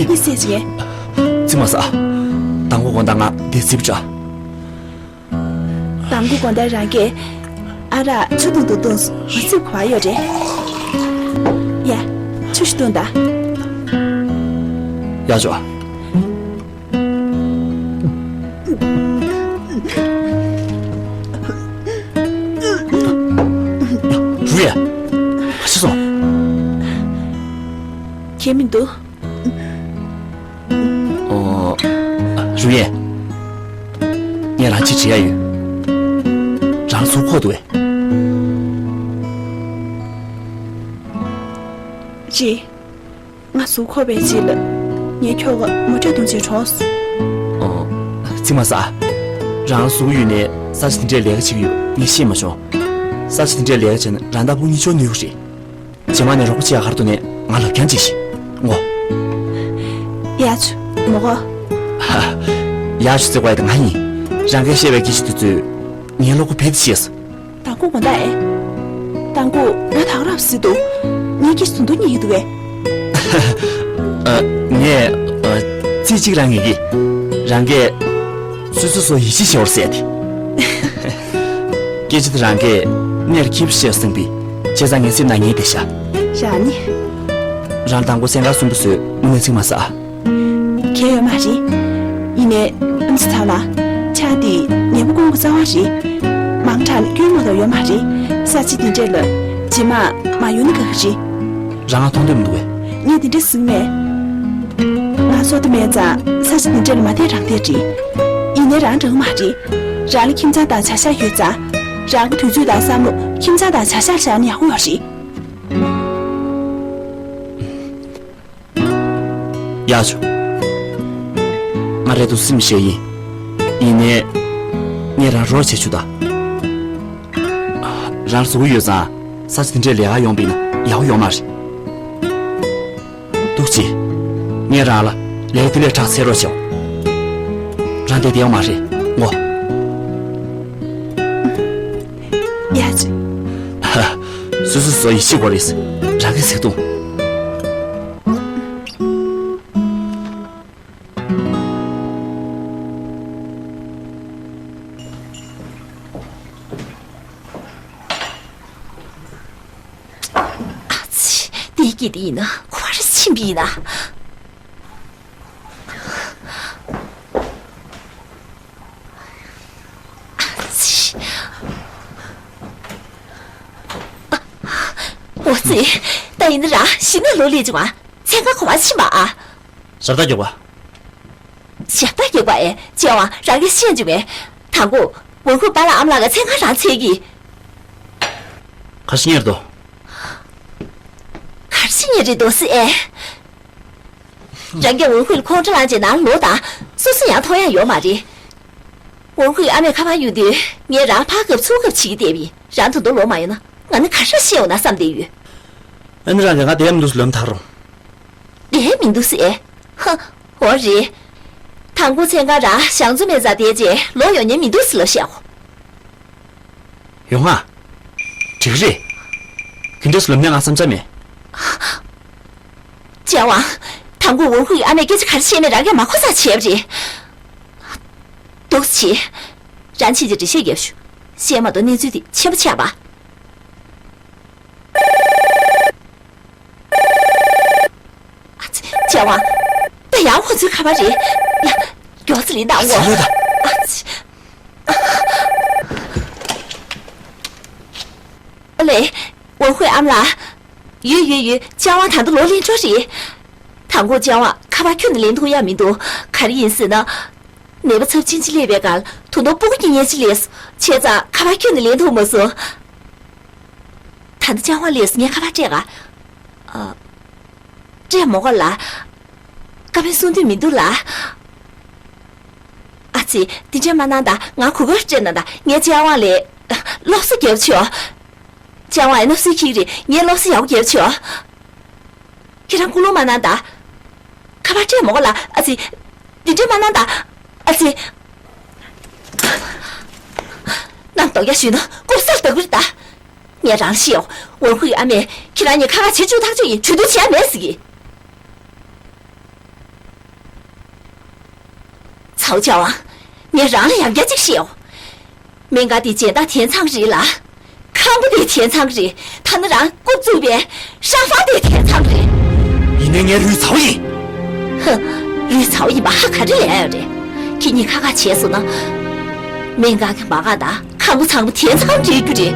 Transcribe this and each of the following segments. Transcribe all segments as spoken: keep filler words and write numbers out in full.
ཡིན་ཟེར་ཅིག། རྩིས་མ་ཟ། དང་པོ་དགོང་དག་ང་འདིར་རྩིག་པ་འདྲ། དང་པོ་དགོང་དག་རང་གིས་ཨ་རག་ཆུ་བཏུང་དུ་བཏུངས་སོང་། ང་རྩིག་ག་པར་ཡོད་རེད། ཡ། ཆུ་ཞིག་བཏུང་དང་། ཡག་ཤོག། རུ་ཡེ། ག་ཤི་སོང་། གལ་མི་འདུག། ཨོ། རུ་ཡེ། ངས་རང་ཅིག་དྲི་ཡ་ཡོད། རང་གཟུགས་ཁོག་འདུག་གས། རེད། ང་གཟུགས་ཁོག་པའི་རྗེས་ལ། ངའི་ཁྱོ་ག་མོ་ཊས་བཏུངས་བྱས་གྲོངས་སོང་། ཨོ། རྩིས་མ་ཟ། རང་གཟུགས་ཡོད་ནས་ས་ཆ་དེ་འདྲའི་ལས་ཀ་བྱེད་ཀྱི་ཡོད་ངས་ཤེས་མ་བྱུང་། ས་ཆ་དེ་འདྲའི་ལས་ཀ་བྱས་ན་རང་ལྟ་བུ་གཉིད་ཆོག་ནུས་ཀྱི་རེད། རྗེས་མ་ནས་རོགས་པ་བྱེད་ཡག་ག་རེ་འདུག་ནས་ང་ལབ་རྐྱང་བྱེད་ཤིག་ངོ་། ཡ་ཆུ། མོ་གོ། ཧ། ཡ་ཆུ་ཟེར་བ་ཡ་ད་ང་ཡིན། རང་གིས་བཤད་པའི་སྐད་ཆ་དེ་ཚོས་ངའི་བློ་ཁོག་རྦད་དེ་བཤད་སོང་། དང་པོ་དགོང་དག་ཨེ། དང་པོ་ང་ད་ག་རང་བཟི་འདུག། ངའི་སྐད་ཆ་དུང་དུང་ཉན་གྱི་འདུག་གས། ཨ། ངས། ཨ། རྩིས་གཅིག་རང་ངེད་ཀྱིས། རང་གིས། སོ་སོ་སོ་ཡིད་ཆེས་ཤོར་ཟེར་ཏེ། སྐད་ཆ་དེ་རང་གིས་གནད་ལ་འཁེལ་བ་བཤད་སོང་པས། བྱས་ཙང་ངའི་སེམས་ནང་ངེས་བསྡད་ཤག། རང་ནི། རང་དང་པོ་སེམས་ཁ་གསོན་པོ་བཟོས་དངོས་གནས་རྩིས་མ་ཟ། གལ་ཡོད་མ་རེད། ཡིན་ནའི་ཨམ་ཆི་ཚང་ལ། ཆང་འདི་ཉེས་པ་ཀུན་གྱི་རྩ་བ་རེད། མང་དྲགས་ནས་སྐྱོན་མ་གཏོགས་ཡོད་མ་རེད། ས་བྱི་འདི་འདྲས་ལ་རྗེས་མ་མ་ཡོང་ན་དགའ་གི་རེད། རང་ང་མཐོང་འདོད་མི་འདུག་གས། ངས་འདི་འདྲས་ཟེར་མེད། ང་བཟོ་འདོད་མེད་ཙང་ས་བྱི་འདི་འདྲས་ལ་མ་བསྡད་རང་བསྡད་རེད། ཡིན་ནའི་རང་འདྲ་གི་མ་རེད། རང་ལ་ཁྱིམ་ཚང་དང་བྱ་གཞག་ཡོད་ཙང་། རང་གི་དུས་ཚོད་དང་བསམ་བློ་ཁྱིམ་ཚང་དང་བྱ་གཞག་ལ་བཞག་ན་ཡག་པོ་ཡོད་རེད། ཡག་བྱུང་། ང་རེད་འདུག་སེམས་ཤེས་ཡིན། ཡིན་ནའི། ངས་རང་རོགས་བྱེད་ཆོག་ད། རང་གཟུགས་ཡོད་ཙང་ས་ཆ་དེ་འདྲའི་ལས་ཀ་ཡོང་པ་ཡིན་ན་ཡག་པོ་ཡོད་མ་རེད། འདུག་ཅི། ངས་རང་ལ་ལས་དེ་ལས་དྲག་འཚོལ་རོགས་བྱེད། རང་བསྡད་བསྡད་ཡོད་མ་རེད་ངོ་། ཡ་ཅི། ཧ། སོ་སོ་སོ་ཡིད་ཆེས་དགོས་རེད། རང་གིས་ཟེར་དང་། ཨ་ཙི། དེའི་སྐད་དེ་ཡིན་ན་ཁོ་རང་ཕྱིན་པ་ཡིན་ན། ཨ་ཙི། ཨ། འོ་ཙི། ད་ཡིན་ན་རང་གཞིས་ནང་ལོག་སླེབས་བྱུང་ཨ། མཚན་གང་གོ་བ་ཕྱིན་པ་ཨ། ཞབས་ཏོག་རྒྱག་པ། ཞབས་ཏོག་རྒྱག་པ་ཨེ། ཅེ་ཝང་རང་གིས་ཤེས་བྱུང་ངས། དང་པོ། ཝུན་ཧུའི་པཱ་ལགས་ཨ་མ་ལགས་ཀྱིས་མཚན་གང་རང་འཚོལ་གྱིས། ག་རེ་ཟེར་མཁན་རེད་དོ། ག་རེ་ཟེར་མཁན་རེད་དོ་ཟེར་ཨེ། རང་གིས་ཝུན་ཧུའི་ཁོང་ཁྲོ་ལངས་བྱས་ནང་ལོག་དང་། སོ་སོ་ཡང་མཐོང་ཡག་ཡོད་མ་རེད། ཝུན་ཧུའི་ཨ་མས་ཁ་པར་གཡུག་དུས་ངས་རང་ཕར་གབ་ཚུར་གབ་བྱེད་ཀྱི་བསྡད་པ་ཡིན། རང་ད་དུང་ལོག་མ་ཡོང་ན་ང་ནི་ག་རེ་བཤད་འོང་ན་བསམ་བསྡད་ཡོད། ཨ་ནི་རང་གིས་ང་བསྡད་མི་འདུག་ཟེར་ལབ་ན་ད་རུང་། བསྡད་མི་འདུག་ཟེར་ཨེ། ཧ། འོ་རེད། དང་པོ་མཚན་གང་རང་ཞང་ཚུ་མེད་ཙང་བསྡད་རྗེས་ལོག་ཡོང་མཁན་མི་འདུག་ཟེར་ལབ་ཤག་གོ། ཡོང་ང་། འགྲིག་རེད། ག་འདྲས་ལབ་ན་ང་བསམ་འཆར་མེད། ཅེ་ཝང་། དང་པོ་ཝུན་ཧུའི་ཨ་མས་སྐད་ཆ་ག་རེ་བཤད་མེད་རང་གིས་མ་གོ་ས་བྱས་པ་རེད། འདུག་སེ་བྱེད། རང་ཕྱིན་ཆད་འགྲེལ་བཤད་རྒྱབ་ཤོག། བཤད་མ་གཏོགས་གནས་ཚུལ་དེ་ཆེན་པོ་ཆགས་པ། ཨ་ཙི། ཅེ་ཝང་། ད་ཡང་ཁོ་ཚོའི་ཁ་པར་རེད། ཡ། མགྱོགས་ཙམ་ལན་གནང་དགོས། ཨ་ཙི། ཨ་ལེ། ཝུན་ཧུའི་ཨ་མ་ལགས། ཡོད་ཡོད་ཡོད། ཅེ་ཝང་ད་ལྟ་ལོག་ལེན་འགྲོ་རེད། དང་པོ་ཅེ་ཝང་ཁ་པར་ཁྱོན་ནས་ལེན་ཐུབ་ཡག་མི་འདུག། ག་རེ་ཡིན་ཟེར་ན། ནད་པ་ཚབས་ཆེན་ཅིག་སླེབས་པའི་སྒང་ལ་ད་དུང་སྤུ་གུ་སྐྱེ་མཁན་ཅིག་སླེབས་སོང་། བྱས་ཙང་ཁ་པར་ཁྱོན་ནས་ལེན་ཐུབ་མ་སོང་། ད་ལྟ་ཅེ་ཝང་སླེབས་སོང་། ངས་ཁ་པར་སྤྲད་ག། ཨ། སྤྲད་མོ་ག་ལ། བཀའ་མོལ་གསུང་འདོད་མི་འདུག་ལ། ཨ་ཙི། དེ་འདྲས་མ་གནང་དང་། ང་གོ་སྐབས་སྤྲད་གནང་དང་། ངས་ཅེ་ཝང་ལ་སློབ་གསོ་རྒྱབ་ཆོག། ཅེ་ཝང་ཨེ་ནོ་སི་ཁྱི་རེད། ངས་སློབ་གསོ་ཡག་པོ་རྒྱབ་ཆོག། ཁྱེད་རང་སྐུ་རླུང་མ་གནང་དང་། ཁ་པར་སྤྲད་མོ་ག་ལ། ཨ་ཙི། དེ་འདྲས་མ་གནང་དང་། ཨ་ཙི། རྣམ་རྟོག་ཡ་ཞུས་ན་ཀུ་སལ་ལྟ་བུ་རེད་ད། ངས་རང་ཤེས་ཡོང་། ཝུན་ཧུའི་ཨ་མས་ཁྱེད་རང་གཉིས་ཁ་པར་བྱེད་བཅུག་ཐག་ཆོད་ཡིན། གྲོས་བསྡུར་བྱས་མེད་ཟེར་གི། ཨའོ་ཅཱ་ཝང་། ངས་རང་ལ་ཡང་བསྐྱར་གཅིག་བཤད་ཡོང་། སྨན་ཁང་དེ་སྦྱིན་བདག་ཐེན་ཚང་རེད་ལ། ཁང་པ་དེ་ཐེན་ཚང་རེད། ད་ནི་རང་རྐུབ་བཙུགས་པའི་ཧྲང་ཧྥང་དེ་ཐེན་ཚང་རེད། ཡིན་ནའི་ངའི་ལུས་ཚའོ་ཡིན། ཧ། ལུས་ཚའོ་ཡིན་པ་ཧ་ག་རེ་ལས་ཡོད་རེད། ཁྱེད་གཉིས་ཁ་ཁ་བྱས་སོང་ན། སྨན་ཁང་གི་མ་འགག་དང་ཁང་པ་ཚང་མ་ཐེན་ཚང་རེད་རྒྱུ་རེད།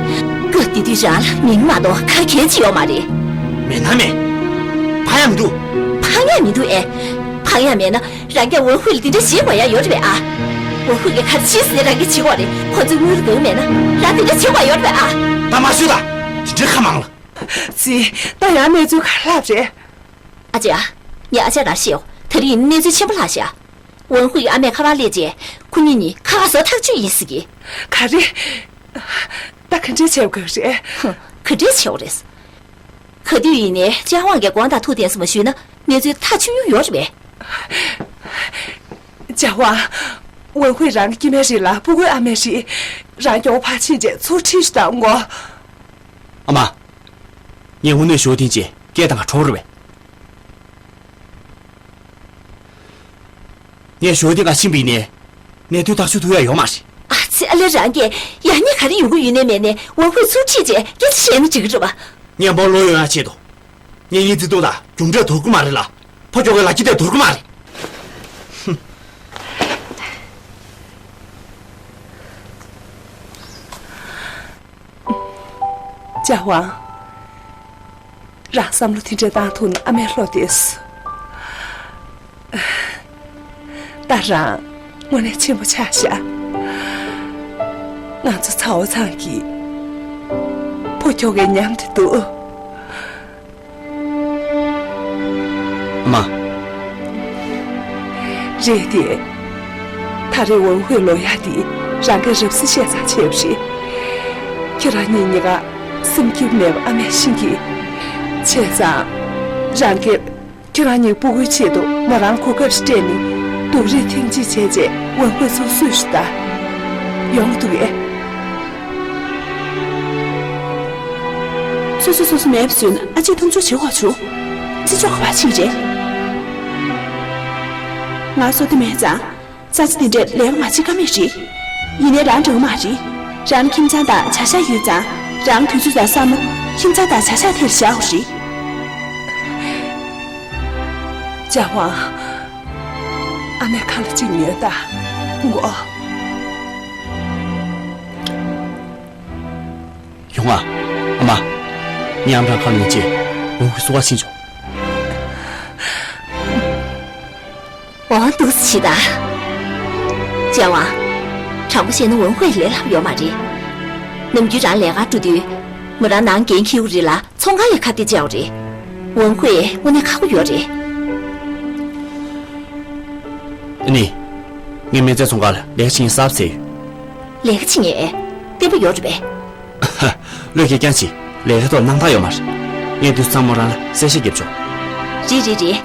སྐབས་དེ་དུས་རང་ལ་མིང་མ་གཏོགས་ཁ་གལ་ཅི་ཡོད་མ་རེད། མེད་ན་མེད། ཕངས་ཡ་མི་འདུག་ཕངས་ཡ་མི་འདུག་ཨེ། ཕངས་ཡ་མེད་ན། རང་རྒྱལ་ཝུན་ཧུའེ་ལ་དེ་འདྲ་བྱེད་དགོས་ཡ་ཡོད་རེད་པས་ཨ། ཝུན་ཧུའེ་གིས་ག་རེ་བྱེད་ཟེར་རང་གིས་བྱེད་དགོས་རེད། ཁོ་ཚོའི་དངུལ་གང་མེད་ན་རང་དེ་འདྲ་བྱེད་དགོས་ཡོད་རེད་པས་ཨ། ད་མ་ཤོད་ད། དེ་འདྲའི་ཁ་མང་ལ། ཙི། ད་ཡང་གནས་ཚུལ་ག་རེ་ལྷག་རེད། ཨ་ཅེ་ཨ། ངས་ཨ་ཅག་རང་བཤད་ཡོང་། དེ་རིང་གནས་ཚུལ་ཆེན་པོ་ལྷག་ཤག་ཝུན་ཧུའེ་གི་ཨ་མས་ཁ་པར་སླེབས་རྗེས་ཁོ་གཉིས་གཉིས་ཁ་ཁ་བཟོ་ཐག་གཅོད་ཡིན་ཟེར་གི། ག་རེ། ད་ག་འདྲས་བྱེད་དགོས་རེད། ཧུམ། ག་འདྲས་བྱེད་དགོས་རེད། ག་དུས་ཡིན་ནའི་ཅཱ་ཝང་གིས་དགོངས་དག་ཐུགས་བདེན་སོང་མ་ཞུས་ན་གནས་ཚུལ་ཐག་ཆོད་ཡོང་ཡོད་རེད་པས། ཅཱ་ཝང་། ཝུན་ཧུའེ་རང་གི་སྐྱེ་དམན་རེད་ལ་སྤུ་གུའི་ཨ་མ་རེད། རང་མགྱོགས་པོ་ཕར་ཕྱིན་བྱས་ཚུར་ཁྲིད་ཤོག་དང་ངོ་། ཨ་མ། ངས་དངོས་གནས་ཞོ་ཐིན་ཅེ་སྐད་བཏང་ག་འགྲོ་རེད་པས། ངས་ཞོ་ཐིན་ག་ཕྱིན་པ་ཡིན་ནའི། གནད་དོན་ཐག་གཅོད་ཐུབ་ཡ་ཡོད་མ་རེད། ཨ་ཙི། ཨ་ལེ། རང་གིས་ཡག་ཉེས་ག་རེ་ཡོང་གི་ཡོད་ནའི་མེད་ནའི་ཝུན་ཧུའེ་ཚུར་ཁྲིད་བྱས་སྐད་ཆ་བཤད་ན་འགྲིག་གི་རེད་པ། ངས་མོ་ལོག་ཡོང་ཡ་ཆེད་དུ། ངས་ངའི་བརྩེ་དུང་དང་རྒྱུ་འབྲས་དོར་གི་མ་རེད་ལ། ཕོ་ཁྱོ་གའི་ལག་ཁྱེར་དེ་དོར་གི་མ་རེད། ཅཱ་ཝང་། རང་བསམ་བློ་དེ་འདྲ་བཏང་ཐུབ་ན་ཨ་མའི་བློ་བདེ་སོང་། ད་རང་དངོས་གནས་ཆེན་པོ་ཆགས་ཤག་ང་ཚོ་ཚའོ་ཚང་གི་ཕོ་ཁྱོ་གའི་ཉམས་དེ་འདུག་ཨ་མ། རེད་དེ། ད་རེས་ཝུན་ཧུའེ་ལོག་ཡ་དེ་རང་གིས་རབ་གསལ་བཤད་ཚར་བྱས་པ་རེད། ཁྱེད་རང་གཉིས་གཉིས་ཀ་སེམས་སྐྱིད་མེད་པ་ཨ་མས་ཤེས་ཀྱི། བྱས་ཙང་། རང་གིས་ཁྱེད་རང་གཉིས་སྤུ་གུའི་ཆེད་དུ་མོ་རང་གོ་སྐབས་ཤིག་སྤྲད་ནས་སྡུག་རུས་ཐེངས་གཅིག་བྱས་རྗེས་ཝུན་ཧུའེ་ཚུར་བསུ་ཞུ་ད། ཡོང་གི་འདུག་གས། སོ་སོ་སོ་སོ་མེད་པ་བཟོས་ན་ཨ་ཅེ་མཐོང་ཆུང་བྱེད་དགོས་བྱུང་། ཅི་ལྕོགས་ག་པར་ཕྱིན་རེད། ང་བཟོ་དེ་མེད་ཙང་། ས་ཆ་དེ་འདྲས་ལས་ཀ་མ་བྱེད་ཀ་མེད་རེད། ཡིན་ནའི་རང་འགྲིག་མ་རེད། རང་ཁྱིམ་ཚང་དང་བྱ་གཞག་ཡོད་ཙང་། རང་དུས་ཚོད་དང་བསམ་བློ་ཁྱིམ་ཚང་དང་བྱ་གཞག་ཐད་བཞག་དགོས་རེད། ཅཱ་ཝང་། ཨ་མའི་ཁ་ལ་གཅིག་ཉོན་དང་། ངོ་། ཡོང་ང་། ཨ་མ། ངས་ཨམ་ཕྲང་ཁ་ལ་ཉན་བྱས་ཝུན་ཧུའེ་བསུ་བ་ཕྱིན་བྱུང་། འོ། འདུག་སེ་བྱེད་ད། ཅཱ་ཝང་། དྲང་པོ་བཤད་ན་ཝུན་ཧུའེ་ལས་སླ་པོ་ཡོད་མ་རེད། ནམ་རྒྱུན་རང་ལས་ཀར་འགྲོ་དུས། མོ་རང་ནང་འགན་འཁྱེར་གྱི་རེད་ལ་ཚོང་ཁང་ལ་ཁ་གཏད་བཅག་པ་རེད། ཝུན་ཧུའེ་དངོས་གནས་ཁག་པོ་ཡོད་རེད། ཨ་ནི། ངས་སྨན་རྫས་ཚོང་ཁང་ལ་ལས་ཀ་བྱེད་མཁན་གསར་པ་བཙལ་ཡོད། ལས་ཀ་བྱེད་མཁན་ཨེ། བརྟན་པོ་ཡོད་རེད་པས། ཧ། བློས་འགེལ་རྐྱང་བྱེད། ལས་ཀའི་ཐོག་སྣང་དག་ཡོད་མ་རེད། ངས་དུས་ཚང་མོ་རང་ལ་གསལ་བཤད་རྒྱབ་ཆོག་རེད་རེད་རེད།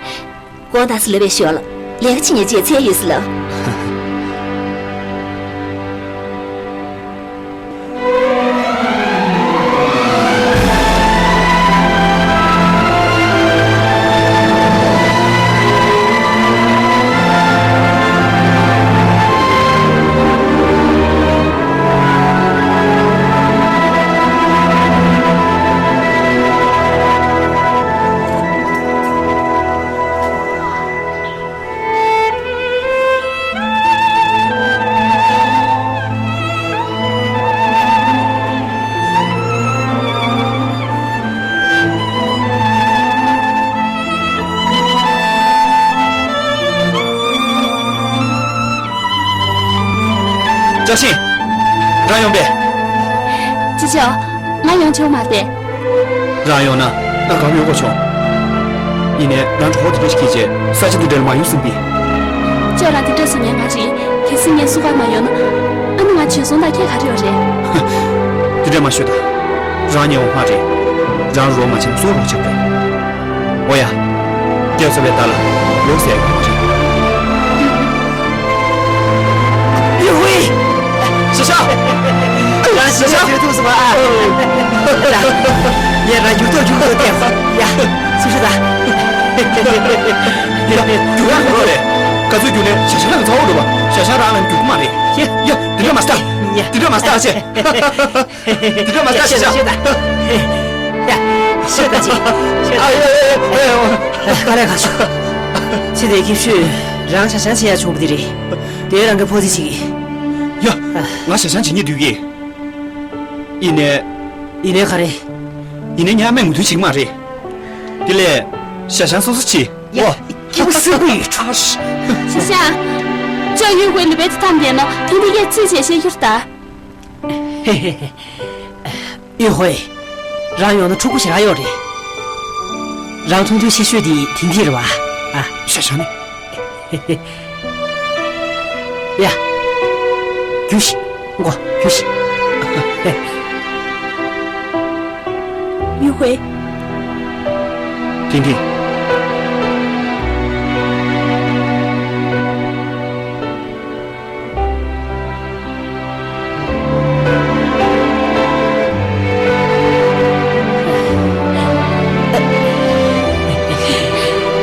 དགོངས་དག་སེ་ལབ་པའི་ཞོར་ལ་ལས་ཀ་བྱེད་མཁན་བཅས་འཚོལ་ཡོད་ཟེར་ལབ། ཅཱ་ཤིན། རང་ཡོང་པས། ཅི་ཅོ། ང་ཡོང་ཆོག་མ་རེད། རང་ཡོང་ན་ང་དགའ་པོ་ཡོང་གི་བྱུང་། ཡིན་ནའི་རང་གྲོགས་པོ་དེ་འདྲ་ཞིག་གིས་བྱས་ས་ཆ་འདི་འདྲ་ལ་མ་ཡོང་བསམ་པས། ཅོ་རང་དེ་འདྲ་བཟོ་མཁན་མ་རེད། གལ་སྲིད་ངས་བསུ་གར་མ་ཡོང་ན། ཨ་ནི་ང་བྱོལ་སོང་དང་ཁྱད་ག་རེ་ཡོད་རེད། དེ་འདྲ་མ་ཤོད་ད། རང་ཉེ་བོ་མ་རེད། རང་རོགས་མ་བྱས་ན་སུས་རོགས་བྱེད་དགོས། འོ་ཡ། སྐྱབས་སུ་བའི་བདག་ལ་ལོག་ཟེར་ཡོད་མ་རེད། ཡུ་ཧུའེ། ཞི་ཞང་། ང་ཞི་ཞང་བྱོས་ཐུབ་སོང་ཨ། ངས་རང་རྒྱུག་ཐོག་རྒྱུག་ཐོག་བལྟས། ཡ། སུ་ཞུ་ད། རྒྱུག་ཡག་གོ་རེད། ག་ཚོད་རྒྱུགས་ནས་ཞ་ཞང་རང་གི་ཚ་བོ་འགྲོ་བ། ཞ་ཞང་རང་ལ་རྒྱུག་གི་མ་རེད། ཡ། ཡ། དེ་འདྲ་མ་ཟེར། ཡ། དེ་འདྲ་མ་ཟེར་ཨ་ཅེ། དེ་འདྲ་མ་ཟེར་ཞ་ཞང་། ཡ། ཤོད་ད་ཅི། ཤོད་ད། ཨ་ཡ་ཡ་ཡ་ཡ། ཨ། དཀའ་ལས་ཁག་བྱུང་། ཚེ་འདིའི་སྐྱིད་ཤོད་རང་ཞ་ཞང་བྱེད་ཡ་བྱུང་བ་དེ་རེད། དེ་རང་གི་ཕོ་ཚི་བྱེད་ཀྱི། ཡ། ང་ཞ་ཞང་བྱེད་སྙིང་འདོད་ཀྱི། ཡིན་ནའི། ཡིན་ནའི་ག་རེ། ཡིན་ནའི་ངས་སྨན་ངོ་ཐུག་བྱེད་ཀྱི་མ་རེད། དེ་ལས། ཞ་ཞང་སོ་སོ་བྱེད། ཡ། ཨོ། སྐྱིད་པོ་སེ་པོ་ཡོད་འགྲོ། ཨ་ཧྲ། ཞ་ཞང་། ཅོ་ཡུས་ཧུའེ་ལི་བེ་ཏི་ཐམ་དེ་ན་ཐེངས་འདི་ཡ་ཙི་བྱས་ཤེས་རྒྱུར་ད། ཡུས་ཧུའེ། རང་ཡོང་ན་ཕྲུ་གུ་ཞིག་རག་ཡོད་རེད། རང་མཐོང་ཐོས་ཤེས་ཤོས་དེ་དེང་དེ་རེད་བ། ཨ། ཞ་ཞང་ནི། ཡ། རྒྱུགས་ཤིག་མགོ་རྒྱུགས་ཤིག་ཡུས་ཧུའེ། ཐིང་ཐིང་།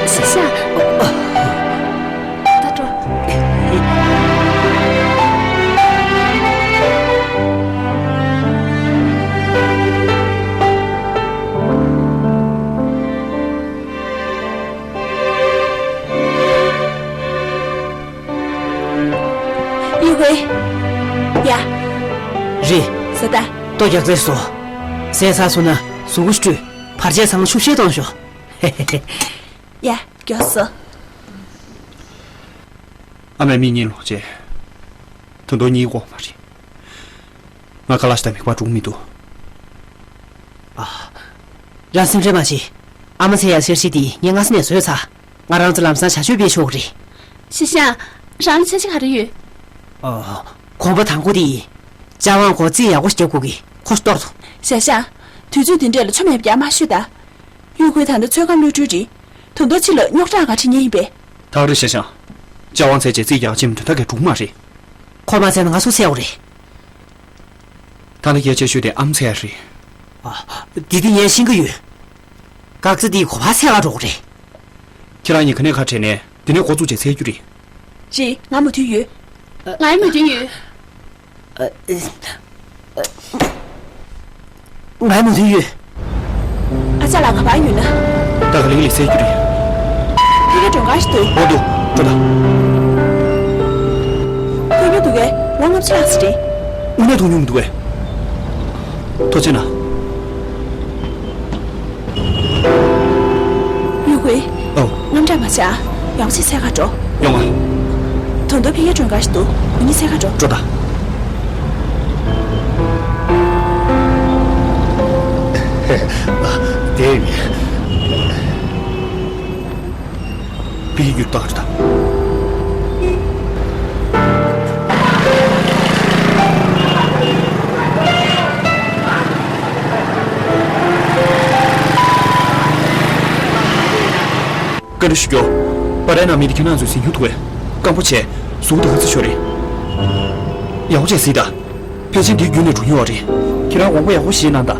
ཞ་ཞང་། ད་འགྲོ། ཡུས་ཧུའེ། ཡ། རེད། ཟ་ད། ལྟོ་རྒྱག་རེས་སོ། ཟས་ཚར་སོང་ན་གཟུགས་པོ་བཀྲུས། བར་ཆད་ཚང་མ་ཤུགས་ཆེ་གཏོང་ཤོག་ཡ། མགྱོགས་སོང་། ཨ་མས་མིག་གཉིས་ལོག་བྱས། ད་དུང་གཉིད་ཁུག་མ་རེད། ང་ཁ་ལག་ཞིག་དང་མིད་པ་འགྲོ་གི་མི་འདུག་ཨ། རང་སེམས་ཁྲལ་མ་བྱེད། ཨ་མ་འཚོལ་ཡག་འཆར་གཞི་འདི་ངས་སྔ་ས་ནས་བཟོས་ཚར། ང་རང་ཚོ་ལམ་སང་བྱ་སྤྱོད་སྤེལ་ཆོག་གི་རེད། ཞ་ཞང་། རང་ལ་འཆར་གཞི་ག་རེ་ཡོད། ཨ། གོམ་པ་དང་པོ་དེ། ལྕགས་དབང་ཁོ་རྩིས་ཡག་པོ་ཞིག་རྒྱབ་དགོས་ཀི། ཁོ་གཏོར་ཐུབ། ཞ་ཞང་། དུས་ཚོད་འདི་འདྲས་ལ་ཆོ་མེད་པ་རྒྱག་མ་ཤོད་ད། ཡུས་ཧུའེ་ད་ལྟ་ཚོད་བགམ་གློད་གྲོལ་རེད། ད་དུང་ཕྱི་ལ་རྙོག་དྲ་ག་ཁྲིད་ཉེན་ཡིན་པས། ད་རེད་ཞ་ཞང་། ལྕགས་དབང་འཚོལ་བྱས་རྩིས་རྒྱག་ཕྱིན་དོན་དག་ག་འགྲོ་གི་མ་རེད། ཁོ་མ་འཚོལ་ན་ང་སུ་འཚོལ་དགོས་རེད། ད་ནི་གལ་ཆེ་ཤོས་དེ་ཨ་མ་འཚོལ་ཡ་རེད། ཨ། འདི་དེ་ངས་ཤེས་ཀྱི་ཡོད། སྐག་རྩེ་འདིའི་གོ་བ་འཚོལ་ག་འགྲོ་དགོས་རེད། ཁྱེད་རང་གཉིས་ག་ནས་ག་བྲལ་ནས་དེ་ནས་འགོ་བཙུགས་བྱས་འཚོལ་རྒྱུ་རེད། རེད། ང་མོས་མཐུན་ཡོད། ང་ཡང་མོས་མཐུན་ཡོད། ཨ། ཨ། ང་ཡང་མོས་མཐུན་ཡོད། ཨ་ཅག་ལགས་ག་པར་ཡོད་ན། ད་ག་ལིང་ལ་འཚོལ་རྒྱུ་རེད། ཕ་གིར་མགྲོན་ཁང་ཞིག་འདུག་འོ་འདུག་འགྲོ་ད། མཐོང་མྱོང་འདུག་གས། ལོ་ལྔ་བཅུ་ལྷག་ཙམ་རེད། དངོས་གནས་མཐོང་མྱོང་མི་འདུག་གས། ཐུགས་རྗེ་གནང་། ཡུས་ཧུའེ། ཨོ། དངངས་སྐྲག་མ་བྱེད་ཨ། ཡག་པོ་བྱས་འཚོལ་ག་འགྲོ། ཡོང་ང་། ད་དུང་ཕ་གིར་མགྲོན་ཁང་ཞིག་འདུག་འུ་གཉིས་འཚོལ་ག་འགྲོ། འགྲོ་ད། ཨ། དེ་ཡིན། ཕ་གིར་རྒྱུགས་བཏང་རེད་ད། བཀའ་འདྲི་ཞུ་རྒྱུ། པར་རིས་ནང་མི་དེ་ཁྱེད་རང་ཚོས་གཟིགས་མྱོང་འདུག་གས། སྐམ་པོ་བྱས། གཟུགས་དེ་ཧ་ཙི་ཤོས་རེད། ཡག་པོ་བྱས་གཟིགས་ད། ཕལ་ཆེར་འདི་བརྒྱུད་ནས་འགྲོ་མྱོང་བ་རེད། ཁྱེད་རང་དགོངས་པ་ཡག་པོ་བཞེས་གནང་དང་།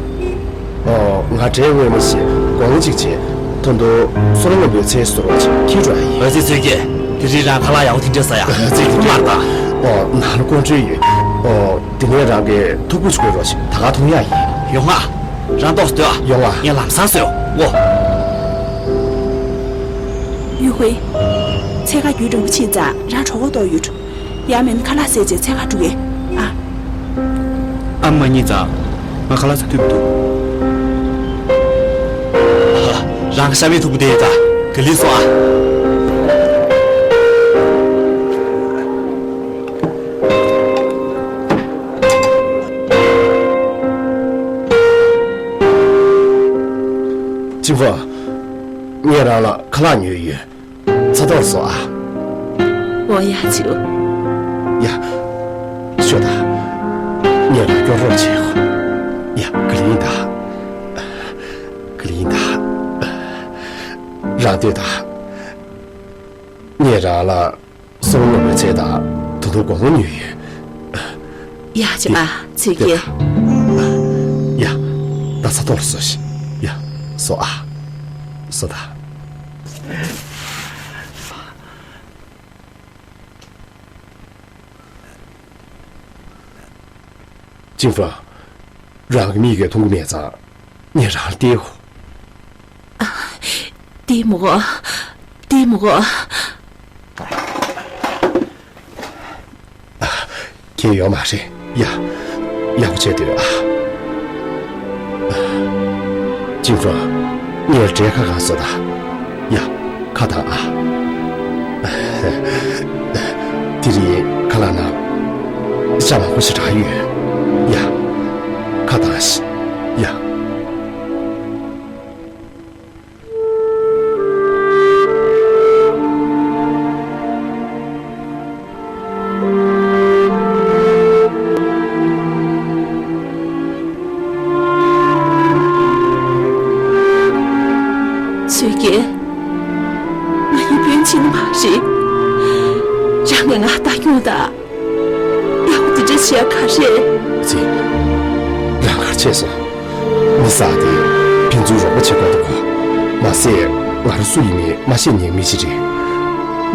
ཨོ། ང་འདྲའི་དངོས་གནས་ཤིག་དགོངས་གཅིག་བྱས། ད་དུང་བསོད་ནམས་སྔོན་པོའི་ཚལ་ཟེར་བ་ཅིག་འཁྱེར་འགྲོ་ཡ་ཡིན། ཨ་ཙི་ཚོད་སྐྱེས། དེ་རིང་རང་ཁ་ལག་ཡག་པོ་དེ་འདྲ་ཟ་ཡ། ཨ་ཙི། དེ་མར་དང་། ཨོ། ནང་ལ་སྐུ་མགྲོན་ཡོད། ཨོ། དེ་ནས་རང་གིས་ཐུགས་ཁུར་ཅིག་དགོས་རོགས་ཞེས་ད་ག་ཐུག་ཡ་ཡིན། ཡོང་ང་། རང་ཏོག་ཙམ་སྡོད་ཨ། ཡོང་ང་། ངས་ལམ་སང་བཟོས་ཡོང་ངོ་། ཡུས་ཧུའེ། འཚོལ་ག་རྒྱུན་རིང་པོ་ཕྱིན་ཙང་རང་གྲོད་ཁོག་ལྟོགས་ཡོད། ཡང་མིན་ཁ་ལག་བཟས་བྱས་འཚོལ་ག་འགྲོ་གས། ཨ། ཨ་མ་གཉིད་ཙང་། ང་ཁ་ལག་ཟ་འདོད་མི་འདུག་ཧ། རང་གི་ཤ་མེད་ཐུག་པོ་དེ་ཡིན་ད། ག་ལེར་སོང་ཨ། ཅིན་ཧྥང་། ངས་རང་ལ་ཁ་ལག་ཉོས་ཡོད། ཚ་ཐོག་སོང་ཨ། འོ་ཡ་ཆུ། ཡ། ཤོག་ད། ངས་རང་སྐྱོར་རོགས་བྱེད། ཡ། ག་ལེར་ཡིན་ད། ག་ལེར་ཡིན་ད། རང་སྡོད་ད། ངས་རང་ལ་བསོད་ནམས་སྔོན་པོའི་ཚལ་དང་ད་དུང་སྒོར་མོ་ཉོས་ཡོད། ཡ་ཆུ་ཨ། ཚོད་སྐྱེས། ཡ། ད་ཚ་ཐོག་སོང་ཞིག་ཡ། སོང་ཨ། སོང་ད། ཅིན་ཧྥང་། རང་གི་མིག་གིས་མཐོང་གི་མེད་ཙང་ངས་རང་ལ་བལྟས་ཡོད། བལྟས་མི་དགོས། བལྟས་མི་དགོས། ཁྱད་ཡོད་མ་རེད་ཡ། ཡག་པོ་བྱས་སྡོད་ཨ། ཅིན་ཧྥང་། ངས་འབྲས་ཁ་གང་བཟོ་ད། ཡ། ཁ་གཏོང་ཨ། དེ་རིང་ཁ་ལག་ནང་ཤ་མང་པོ་ཞིག་བསྲེགས་ཡོད། ཡ། ཁ་གཏོང་ཤིག་ཡ། ཚུལ་ཁྲིམས། ང་ཡིད་སྤོན་བྱེད་ནི་མ་རེད། རང་གིས་ང་ལྟ་སྐྱོང་དང་། ཡག་པོ་འདི་འདྲ་བྱས་ག་རེ། ཙི། རང་གར་ཆས་སོང་། མི་ཟེར་དེ་ཕན་ཚུན་རོགས་པ་བྱེད་དགོས་འདུག་གོ། མ་ཟད་ང་རང་སུ་ཡིན་མིན་མ་ཤེས་མཁན་མི་ཞིག་རེད།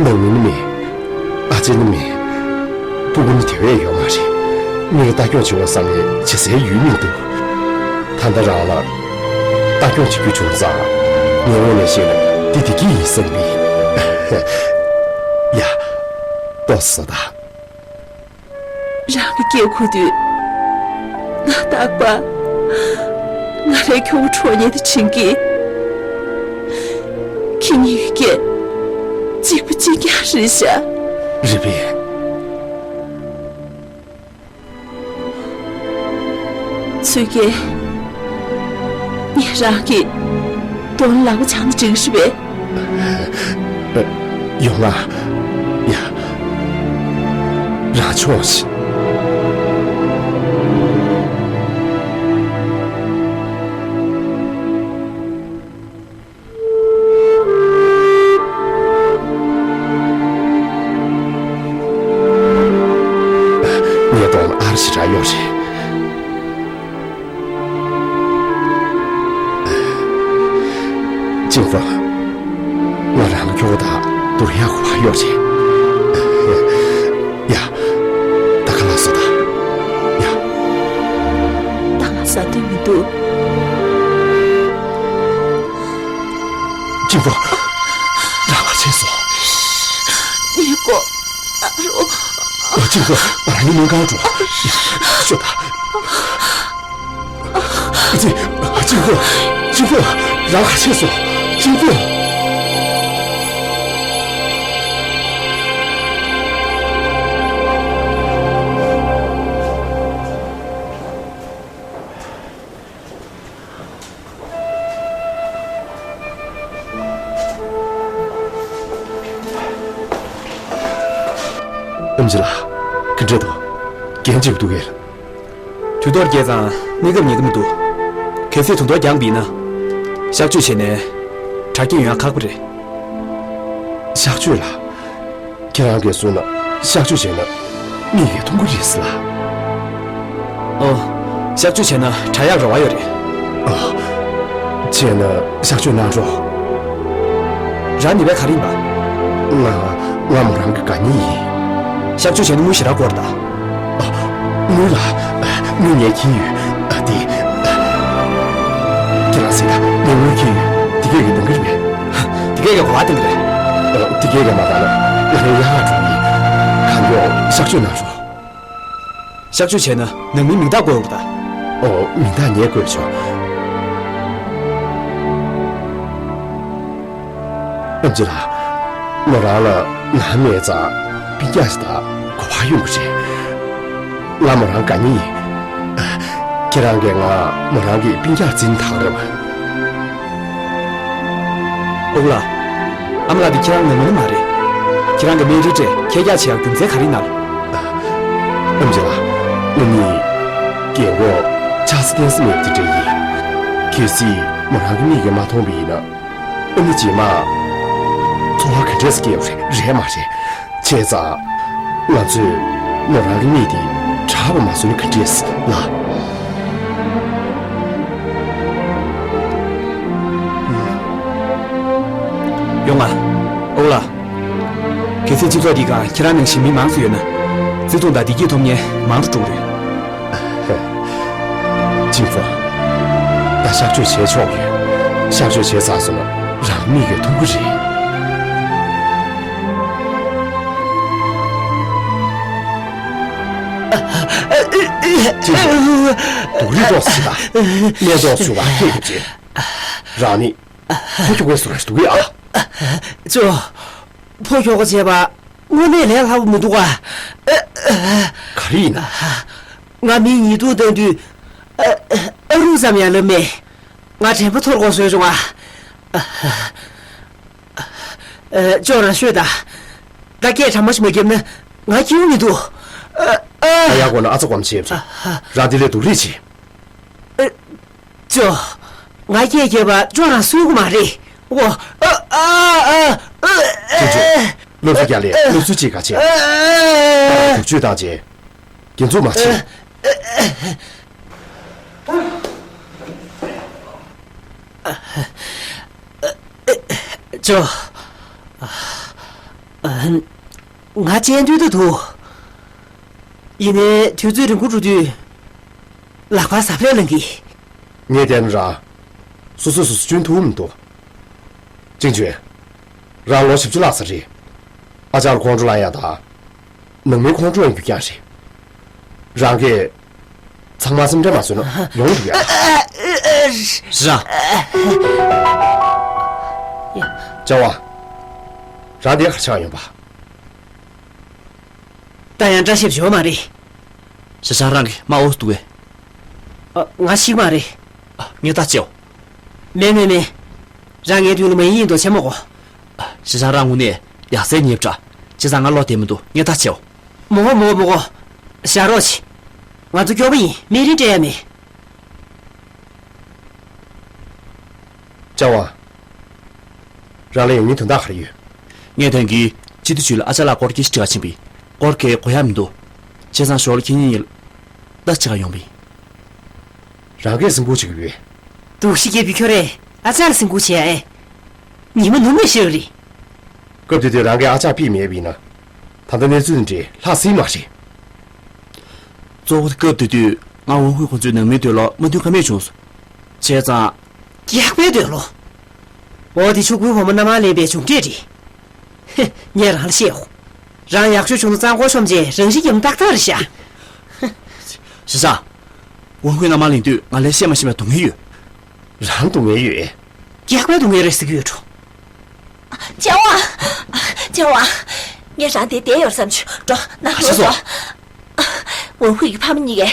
ནང་མི་ནི་མེད། ཨ་ཅེ་ནི་མེད། སྤུ་གུ་ནི་དེ་བས་ཡོད་མ་རེད། མི་ལ་ལྟ་སྐྱོང་བྱེད་དགོས་བསམ་ནས་བྱེད་སའི་ཡུལ་མི་འདུག་ད་ལྟ་རང་ལ་ལྟ་སྐྱོང་བྱེད་རྒྱུ་བྱུང་ཙང་། ངའི་ངོས་ནས་བཤད་ན་འདི་བདེ་སྐྱིད་ཡིན་བསམ་གི། ཡ། ལྟོས་ཟེར་ད། རང་གི་སྐད་གོ་དུས། ང་རྟག་པར་ང་རའི་ཁྱོ་ག་ཁྲོ་ཉེས་དེ་དྲན་གི། ཁྱེད་གཉིས་ཀྱི་སྐད་གཅིག་པ་གཅིག་རྐྱང་རེད་ཤག་རེད་པས། ཚུལ་ཁྲིམས། ངས་རང་གི་གདོང་ལ་ལག་པ་འཆང་ན་འགྲིག་གི་རེད་པས། ཡོང་ང་། ཡ། རང་ཆོག་ཤིག་ངའི་གདོང་ལ་ཨ་རི་ཞེ་དྲག་ཡོད་རེད། ཅིན་ཧྥང་། ང་རང་གི་ཁྱོ་ག་དང་བསྡུར་ཡག་གོ་བ་ཡོད་རེད། ཡ། ད་ཁ་ལག་བཟོ་ད། ཡ། ད་ང་ཟ་འདོད་མི་འདུག་ཅིན་ཧྥང་། རང་ལ་བྱས་སོང་། ངའི་མགོ་ན་རོ། ཅིན་ཧྥང་། རང་གི་སྨན་ཁང་འགྲོ། ཤོག་ད། ཅི། ཅིན་ཧྥང་། ཅིན་ཧྥང་། རང་ལ་བྱས་སོང་། ཅིན་ཧྥང་། ཨེམ་ཆི་ལགས། ག་འདྲ་འདུག་རྒྱན་ཆེ་པོ་འདུག་གས། དུས་ཐོག་རྒྱས་ཙང་གནས་སྐབས་ཉེན་ཁ་མི་འདུག་གལ་སྲིད་དུས་ཐོག་རྒྱག་པ་ཡིན་ན། གཤག་བཅོས་བྱས་ནས་དྲག་སྐྱེད་ཡོང་ཡ་ཁག་པོ་རེད། གཤག་བཅོས་ལ། ཁྱེད་རང་གིས་གསུངས་ན་གཤག་བཅོས་བྱས་ན་མིག་གིས་མཐོང་གི་རེད་ཟེར་ལ། ཨོ། གཤག་བཅོས་བྱས་ན་དྲག་ཡག་རེ་བ་ཡོད་རེད། ཨོ། བྱས་ན་གཤག་བཅོས་གནང་རོགས། རང་ནི་བས་ག་རེ་ཡིན་པ། ང་ང་མོ་རང་གི་དགའ་ཉེ་ཡིན། གཤག་བཅོས་བྱས་ན་དངུལ་ཞེ་དྲག་དགོས་རེད་ད། ཨ། དངུལ་ལ། དངུལ་ངས་འཁྱེར་ཡོད། ཨ། དེ། ཁྱེད་རང་གཟིགས་དང་། ངས་དངུལ་འཁྱེར་ཡོད། དེ་གས་ཀྱིས་འདང་གི་རེད་པས། དེ་གས་ཀྱིས་གོ་བ་འདང་གི་རེད། ཨ། དེ་གས་ཀྱིས་མ་འདང་ན་ང་རང་ཡག་ག་འགྲོ་གི་ཡིན། གང་མགྱོགས་གཤག་བཅོས་གནང་རོགས། གཤག་བཅོས་བྱས་ན་ནང་མིའི་མིང་རྟགས་བཀོད་དགོས་རེད་ད། ཨོ། མིང་རྟགས་ངས་བཀོད་ཆོག་ཨེམ་ཆི་ལགས། མོ་རང་ལ་ནང་མེད་ཙང་སྤུན་ཀྱག་ཞིག་དང་གོ་བ་ཡོང་གི་རེད། ང་མོ་རང་དགའ་ཉེ་ཡིན། ཁྱེད་རང་གིས་ང་མོ་རང་གི་སྤུན་ཀྱག་བརྩིས་ན་ཐག་རེད་པ། ཨོ་ལགས། ཨ་མ་ལགས་འདི་ཁྱེད་རང་ནང་མི་ནི་མ་རེད། ཁྱེད་རང་གི་སྨན་རིན་སྤྲད་ཁྱེད་རྒྱག་བྱེད་ཡག་རྒྱུ་མཚན་ག་རེ་ཡིན་ནམ། ཨེམ་ཆི་ལགས། ང་གཉིས་རྒན་གོག་ཆགས་ས་བརྟེན་ས་མེད་པ་དེ་འདྲ་ཡིན། གལ་སྲིད་མོ་རང་གི་མིག་གིས་མ་མཐོང་བ་ཡིན་ན། ཨ་ནི་རྗེས་མ་ཚོར་བ་ག་འདྲས་སྐྱེ་ཡོད་རེད། རེད་མ་རེད། བྱས་ཙང་ང་ཚོས་མོ་རང་གི་མིག་དེ་དྲག་པ་མ་བཟོས་ན་ག་འདྲས་ལ། ཡོང་ང་། ཨོ་ལགས། གལ་སྲིད་སྤྱི་ཚོགས་འདིའི་སྒང་ཁྱེད་རང་ནང་བཞིན་མི་མང་ཙམ་ཡོད་ན། བརྩེ་དུང་དང་བདེ་སྐྱིད་ཐོབ་མཁན་མང་དུ་འགྲོ་གི་རེད། ཅིན་ཧྥུ། ད་གཤག་བཅོས་བྱས་ཆོག་ཡོད། གཤག་བཅོས་བྱས་ཚར་སོང་ན་རང་མིག་གིས་མཐོང་གི་རེད། ཅིན་ཧྥུ། སྡུག་རུས་ཏོག་ཙམ་བྱེད་དང་། ནད་ཏོག་ཙམ་བ་སྐྱེས་ཐུབ་ཅིག་རང་ནི་ཕོ་ཁྱོ་གའི་བཟོ་འདྲ་ཞིག་འདུག་གས་ཨ། ཅོ། ཕོ་ཁྱོ་ག་བྱས་པ་དངོས་གནས་ལས་སླ་པོ་མི་འདུག་ག་ག་རེ་ཡིན་ན། ང་མིའི་ཉེས་རྡུང་བཏང་དུས། ཨ་རུ་ཙམ་ཡང་ལབ་མེད། ང་དྲན་པ་འཐོར་དགོས་བཟོས་བྱུང་ཨ། ཨ། ཅོ་རང་ཤོད་དང་། ད་སྐད་གྲང་མོ་ཞིག་མ་བརྒྱབ་ན་ང་སྐྱིད་པོ་མི་འདུག་ཨ། ཨ། ད་ཡག་པོ་ན་ཨ་ཚ་སྒོམ་བྱེད་བྱུང་། རང་དེ་ལས་སྡུག་རུས་བྱེད། ཨ། ཅོ། ང་སྐད་བརྒྱབ་པ་ཅོ་རང་གསོད་ཀྱི་མ་རེད། འོ། ཨ། ཨ། ཨ། ཨ། ཅོ་ཅོ། སློབ་གསོ་རྒྱག་ལས་སློབ་གསོ་ཅིག་ག་བྱེད། ཨ། ཨ། ཨ། དུག་གཅོད་བཏང་རྗེས། རྒྱན་འཛུགས་མ་བྱེད། ཅོ། ང་སྤྱན་འདུས་ད་འདུག་ཡིན་ནའི་དུས་ཚོད་རིང་པོ་འགྲོ་དུས་ལག་པ་ཟ་ཕྲད་ལངས་གི། ངས་བལྟས་ན་རང་། སོ་སོས་སོ་སོ་སྐྱོན་ཐུབ་མི་འདུག་ཅིན་ཅུན། རང་ལོ་བཞི་བཅུ་ལྷག་ཙམ་རེད། ཨ་ཅག་ལ་ཁོང་ཁྲོ་ལངས་ཡག་དང་། ནང་མིའི་ཁོང་ཁྲོ་ཡང་རྒྱུ་རྐྱེན་རེད། རང་གིས་ཚང་མ་སེམས་ཁྲལ་མ་བཟོས་ན་ཡོང་འདུག་ཡ། ར། ཅ་ཝང་། རང་དེ་ག་ཆགས་ཡོང་པ། ད་ཡང་བཀྲ་ཤིས་བྱུང་མ་རེད། ཞེ་ཆང་རང་གི་མ་འོ་འདུག་གས། ཨ། ང་ཤི་མ་རེད། ཨ། ངས་ད་བྱེའོ། མེད་མེད་མེད། རང་ངའི་མདུན་ལ་མ་ཡིན་ཡིན་མདོག་བྱེད་མ་དགོས། ཞེ་ཆང་རང་དངོས་གནས་ཡག་སའི་ཉེས་པ་འདྲ། བྱས་ཙང་ང་བློ་བདེ་མི་འདུག་ངས་ད་བྱེའོ། མོ་གོ་མོ་གོ་མོ་གོ། བཞག་རོགས་བྱེད། ང་ཚོ་སྐྱོ་པོ་ཡིན། སྨན་རིན་སྤྲད་ཡ་མེད། ཅ་ཝང་། རང་ལ་ཡོང་སྙིང་དོན་དག་ག་རེ་ཡོད། ངས་དོན་གྱིས་སྤྱི་འཐུས་ཅུས་ལ་ཨ་ཅག་ལགས་སྐོར་སྐད་ཆ་དྲི་ག་ཕྱིན་པས། སྐོར་གྱི་གོ་ཡ་མི་འདུག་བྱས་ཙང་ཞོར་ལ་ཁྱེད་གཉིས་ལ་ད་ཅི་ག་ཡོང་པས། རང་གིས་སེམས་ཁུར་བྱེད་ཀྱི་ཡོད། སྡུག་ཤི་རྒྱལ་པོའི་ཁྱོད་རས་ཨ་ཅག་ལ་སེམས་ཁུར་བྱེད་ཨེ། ཉི་མ་ནུབ་མེད་ཤེས་རེད། སྐབས་དེ་དུས་རང་གིས་ཨ་ཅག་ཕུད་མེད་པ་ཡིན་ན། ད་ལྟ་གནས་ཚུལ་འདི་འདྲའི་ལྷག་སྲིད་མ་རེད། གཙོ་བོ་སྐབས་དེ་དུས་ང་ཝུན་ཧུའེ་ཁོ་ཚོའི་ནང་མི་འདོད་བློ་མ་འདུན་ཁ་མེད་བྱུང་སོང་། བྱས་ཙང་། རྒྱགས་པའི་འདོད་བློ། འོ་དེ་ཕྱུག་པོའི་བུ་མོ་མནའ་མ་ལེན་པའི་མཇུག་འབྲས་རེད། ཧེ། ངས་རང་ལ་བཤད་འོ། རང་ཡག་ཤོས་བྱུང་ན་གཙང་པོ་ཤོམ་བྱས་རང་ཤི་རྒྱབ་ན་ཏག་ཏག་རེད་ཤག་ཞེ་ཆང་། ཝུན་ཧུའེ་མནའ་མ་ལེན་དུས་ང་ལ་བཤད་མ་ཤེས་པའི་སྡུག་བསྔལ་ཡོད། རང་སྡུག་བསྔལ་ཡོད་ཨེ། རྒྱགས་པའི་སྡུག་བསྔལ་རེད་ཟེར་གྱི་ཡོད་འགྲོ། ཅ་ཝང་། ཅ་ཝང་། ངས་རང་དེར་བསྡད་ཡོད་བསམ་བྱུང་འགྲོ། ནང་ལོགས་སོང་། ཝུན་ཧུའེ་ཡི་ཕ་མ་གཉིས་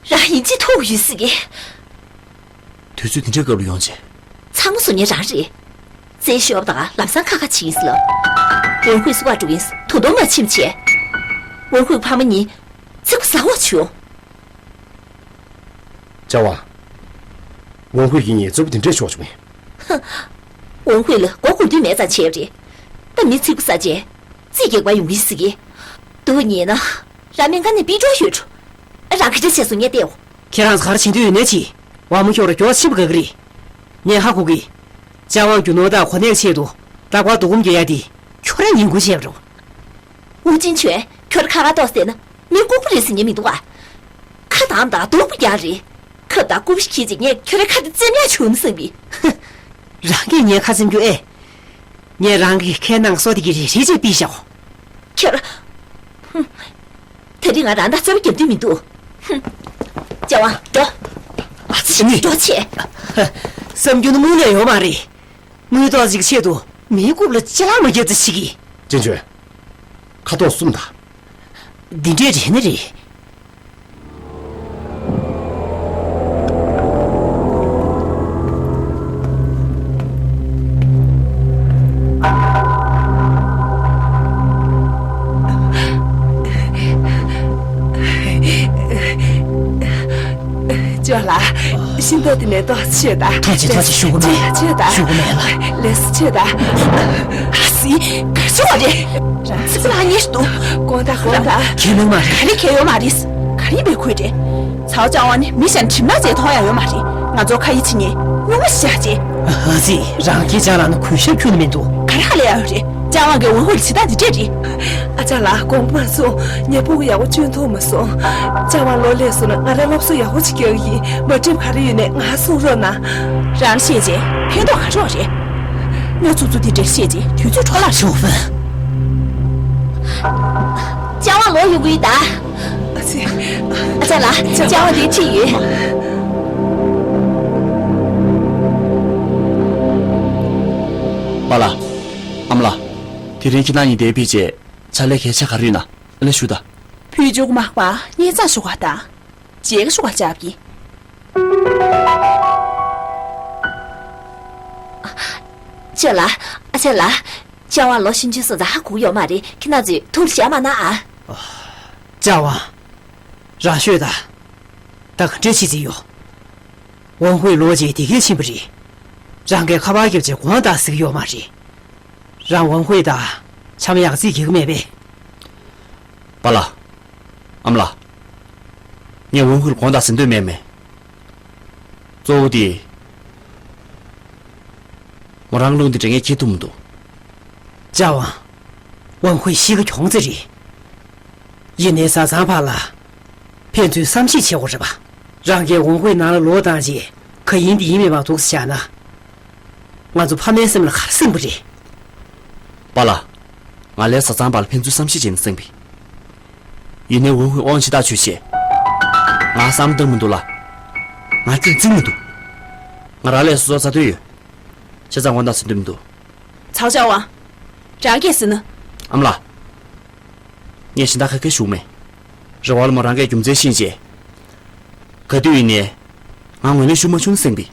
ཀས་རང་ཡིན་གཅིག་ཐུག་ཡོད་ཟེར་གི། དུས་ཚོད་དེ་འདྲའི་སྐབས་ལ་ཡོང་བྱས། ཚང་མ་བཟོ་མཁན་རང་རེད། རྩེད་ཤོབ་དང་ལམ་སང་ཁ་ཁ་བྱེད་ཡིན་ཟེར་ལབ། ཝུན་ཧུའེ་སུ་བ་འགྲོ་ཡིན་ཟེར་དུང་དུང་མ་ཕྱིན་བྱས། ཝུན་ཧུའེ་ཕ་མ་གཉིས་ཚིག་པ་ཟ་འོག་བྱུང་། ཅ་ཝང་། ཝུན་ཧུའེ་ཡིན་ངེས་གཙོ་བོ་དེ་འདྲས་ཆོག་བྱུང་ངས། ཧ། ཝུན་ཧུའེ་ལ་མགོ་སྒུར་འདོད་མེད་ཙང་བྱས་རེད། ད་མི་ཚིག་པ་ཟ་བྱས། རྩིས་རྒྱག་པ་ཡོང་གི་ཟེར་གི། སྡུག་ཉེས་ན། རང་མི་ང་ནས་པི་ཀྲོ་ཡོད་འགྲོ། རང་གི་འདྲ་བྱས་སོང་ངས་བལྟས་འོ། ཁྱེད་རང་ཚོ་ག་རེ་བྱེད་འདོད་ཡོད་ནས་ཅི། ཝང་མོ་ཁྱོད་ར་མགྱོགས་ཕྱིན་པ་དགའ་གི་རེད། ངས་ཧ་གོ་གི། ཅ་ཝང་རྒྱུ་ནོར་དང་གོ་གནས་ཆེད་དུ་རྟག་པར་སྡུག་སྒོམ་རྒྱག་ཡ་དེ་ཁྱོད་རང་ཉིན་གུང་བྱས་པ་རེད། ཝུ་ཅིན་ཆོན། ཁྱོད་ཁ་ཁ་ཏོག་ཟེར་ན་མི་ལྐུགས་པ་རེད་ཟེར་ཉན་མི་འདུག་ག་ཁ་དམ་དང་སྡུག་པོ་རྒྱག་རེད། ཁབ་དང་ལྐུགས་པ་ཁྱེར་ཅིག་ངས་ཁྱོད་རའི་ཁ་དེ་བཙེམ་ཡ་བྱུང་ན་བསམ་པའི། ཧ། རང་གིས་ངའི་ཁ་བཙེམ་རྒྱུ་ཨེ། ངས་རང་གི་ཁའི་ནང་སོ་དེ་གི་རེ་རེ་བྱས་ཕུད་བཞག་ཁྱོད། ཧུམ། དེ་རིང་ང་རང་དང་རྩོད་པ་རྒྱབ་འདོད་མི་འདུག་ཧུམ། ཅ་ཝང་། འགྲོ། ཨ་ཙི། འགྲོ་བྱས། ཧ། བསམ་རྒྱུ་ནི་དངུལ་ལས་ཡོད་མ་རེད། དངུལ་ཏོག་ཅིག་ཆེད་དུ་མིའི་རྐུབ་ལ་ལྕེ་ལྷག་མ་བརྒྱབ་ཙམ་ཞིག་གིས། ཅན་ཅོན། ཁ་དོག་གསུམ་དང་། འདི་འདྲས་རེད་ནི་རེད། ཅོ་ལགས། ཤིང་ཏོག་དེ་ནས་ཏོག་ཙམ་མཆོད་དང་། ཐུགས་རྗེ་ཐུགས་རྗེ། ཞུ་གི་མེད། ཅོ་ལགས། ཞུ་གི་མེད་ལགས། ལགས་སོ། མཆོད་དང་། ཨ་ཙི། ག་རེ་བྱུང་བ་རེད། རང་ཚིག་པ་ལྷག་ཉེས་ཤིག་འདུག་དགོངས་དག་དགོངས་དག་ཁས་ལེན་མ་རེད། ག་རེ་གལ་ཡོད་མ་རེད། ག་རེ་ཡིན་པའི་ཁུལ་རེད། ཚའོ་ཅང་ཝང་ནི་མི་གཞན་གྲིབ་ནག་ཅན་མཐོང་ཡ་ཡོད་མ་རེད། ང་ཚོ་ཁ་ཡིད་ཆེས་ཉེས་སྨྱུག་མ་ཞིག་བཞག་རྗེས། ཨ་ཙི། རང་སྐད་ཆ་ལབ་ན་གུས་ཞབས་ཁྱོན་ནས་མི་འདུག་ག་རེ་ཧ་ལས་ཡ་ཡོད་རེད། ལྕམ་ཝང་གིས་ཝུན་ཧུའེ་ལ་བྱེད་སྟངས་འདི་འདྲས་རེད། ཨ་ཅག་ལགས། དགོངས་པ་མ་ཚོམས། ངས་ཕྲུ་གུ་ཡག་པོ་བཅོས་ཐུབ་མ་སོང་། ལྕམ་ཝང་ལོག་སླེབས་སོང་ན་ང་རང་སློབ་གསོ་ཡག་པོ་ཅིག་རྒྱག་གི་ཡིན། མ་འགྲིག་པ་ག་རེ་ཡོད་ནའི་ང་གསུང་རོགས་གནང་། རང་ལ་བཤད་རྗེས་ཕན་ཐོགས་ག་རེ་ཡོད་རེད། དངོས་གཙོ་གཙོ་འདི་འདྲས་བཤད་རྗེས་དུས་ཚོད་འཕྲོ་བརླག་བྱེད། ལྕམ་ཝང་ལོག་ཡོང་གི་ཡིན་ད། ཨ་ཅག་ལགས། ལྕམ་ཝང་འདིར་ཁྲིད་ཡོད། པཱ་ལགས། ཨ་མ་ལགས། དེ་རིང་ཁྱེད་རང་གཉིས་འདིར་ཕེབས་རྗེས་ཕྱག་ལས་གལ་ཆེ་ག་རེ་ཡོད་ན་ཨ་ལས་ཞུ་དང་། ཕུལ་བྱུང་མ་པ་ཉེ་ཚང་ཞུ་བ་དང་། མཇལ་ཁ་ཞུ་བ་བཅར་གྱི། ལྕམ་ལགས། ཨ་ཅག་ལགས། ལྕམ་ཝང་ལོག་ཕྱིན་རྗེས་སོང་ཙང་ཧ་གོ་གི་ཡོད་མ་རེད། ཁྱེད་རང་ཚོས་ཐུགས་ལ་བཞག་མ་གནང་ཨ། ལྕམ་ཝང་། རང་ཤོད་དང་། ད་ག་འདྲས་བྱེད་རྩིས་ཡོད། ཝང་ཧུའེ་ལོག་རྗེས་དེ་གས་ཕྱིན་པ་རེད། རང་གིས་ཁ་པར་བརྒྱབ་རྗེས་དགོངས་དག་ཟེར་གྱི་ཡོད་མ་རེད། རང་ཝང་ཧུའེ་དང་འཆམ་ཡག་རྩིས་རྒྱག་གི་མེད་པས། པཱ་ལགས། ཨ་མ་ལགས། ངས་ཝང་ཧུའེ་ལ་དགོངས་དག་ཟེར་འདོད་མེད་མེད། གཙོ་བོ་དེ། མོ་རང་བློ་འདི་འདྲ་ངས་འཁྱེར་ཐུབ་མི་འདུག་ལྕམ་ཝང་། ཝང་ཧུའེ་གཤིས་ཀ་གྱོང་རྩེ་རེད། ཡིན་ནའི་བཟའ་ཚང་བར་ལ་ཕན་ཚུན་བསམ་ཤེས་བྱེད་དགོས་རེད་པ། རང་གིས་ཝང་ཧུའེ་ནང་ལ་ལོག་བཏང་རྗེས་ག་ཡིན་འདི་ཡིན་མེད་མ་འདུག་ཟེར་བཞག་ན། ང་ཚོ་ཕ་མའི་སེམས་ལ་ག་རེ་སེམས་པ་རེད། པཱ་ལགས། ང་ལས་བཟའ་ཚང་བར་ལ་ཕན་ཚུན་བསམ་ཤེས་བྱས་ནས་གསན་པས། ཡིན་ནའི་ཝང་ཧུའེ་དབང་ཆེ་ཐག་ཆོད་བྱས། ང་བསམ་བློ་བཏང་མི་འདུག་ལ། ང་སྐྱོན་བརྩི་མི་འདུག་ང་རང་ལས་སོ་སོར་བཟའ་འདོད་ཡོད། བྱས་ཙང་དགོངས་དག་ཟེར་འདོད་མི་འདུག་ཚའོ་ཅཱ་ཝང་། རང་སྐད་ཟེར་ན། ཨ་མ་ལགས། ངས་གཞན་དག་ག་གེ་ཞུ་མེད། རེ་བ་ལ་མོ་རང་སྐད་རྒྱུ་མཚན་ཤེས་བྱས། ག་དུས་ཡིན་ནའི། ང་ངོས་ལེན་ཞུ་མ་བྱུང་ན་གསན་པས།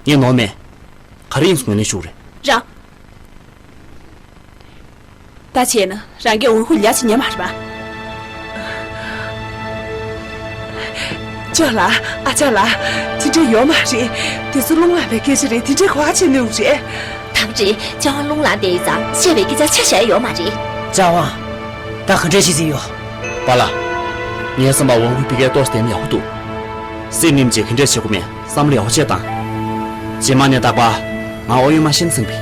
ངས་ནོར་མེད། ག་རེ་ཡིན་ངོས་ལེན་ཞུ་རེད། རང་། ད་བྱས་ན་རང་གིས་ཝང་ཧུའེ་ལ་ཡ་བྱེད་ཉན་མ་རེད་པ། ཅོ་ལགས། ཨ་ཅག་ལགས། དེ་འདྲ་ཡོད་མ་རེད། དེ་ཚོ་རླུང་ལངས་པའི་སྐད་ཆ་རེད། དེ་འདྲའི་གོ་བ་ཕྱེ་ནུས་རེད། ད་རེས་ཅཱ་ཝང་རླུང་ལངས་བསྡད་ཡོད་ཙང་བཤད་པའི་སྐད་ཆ་ཆ་བཞག་ཡོད་མ་རེད། ཅཱ་ཝང་། ད་ག་འདྲས་བྱེད་རྩིས་ཡོད། པཱ་ལགས། ངའི་བསམ་པར་ཝང་ཧུའེ་ཕ་གིར་ཏོག་ཙམ་བསྡད་ན་ཡག་པོ་འདུག་སེམས་ནེམ་བྱས་ག་འདྲས་བྱེད་དགོས་མིན་བསམ་བློ་ཡག་པོ་བྱས་དང་། རྗེས་མ་ནས་རྟག་པར་ང་ཨོ་ཡོད་མ་ཤེས་ན་གསན་པས།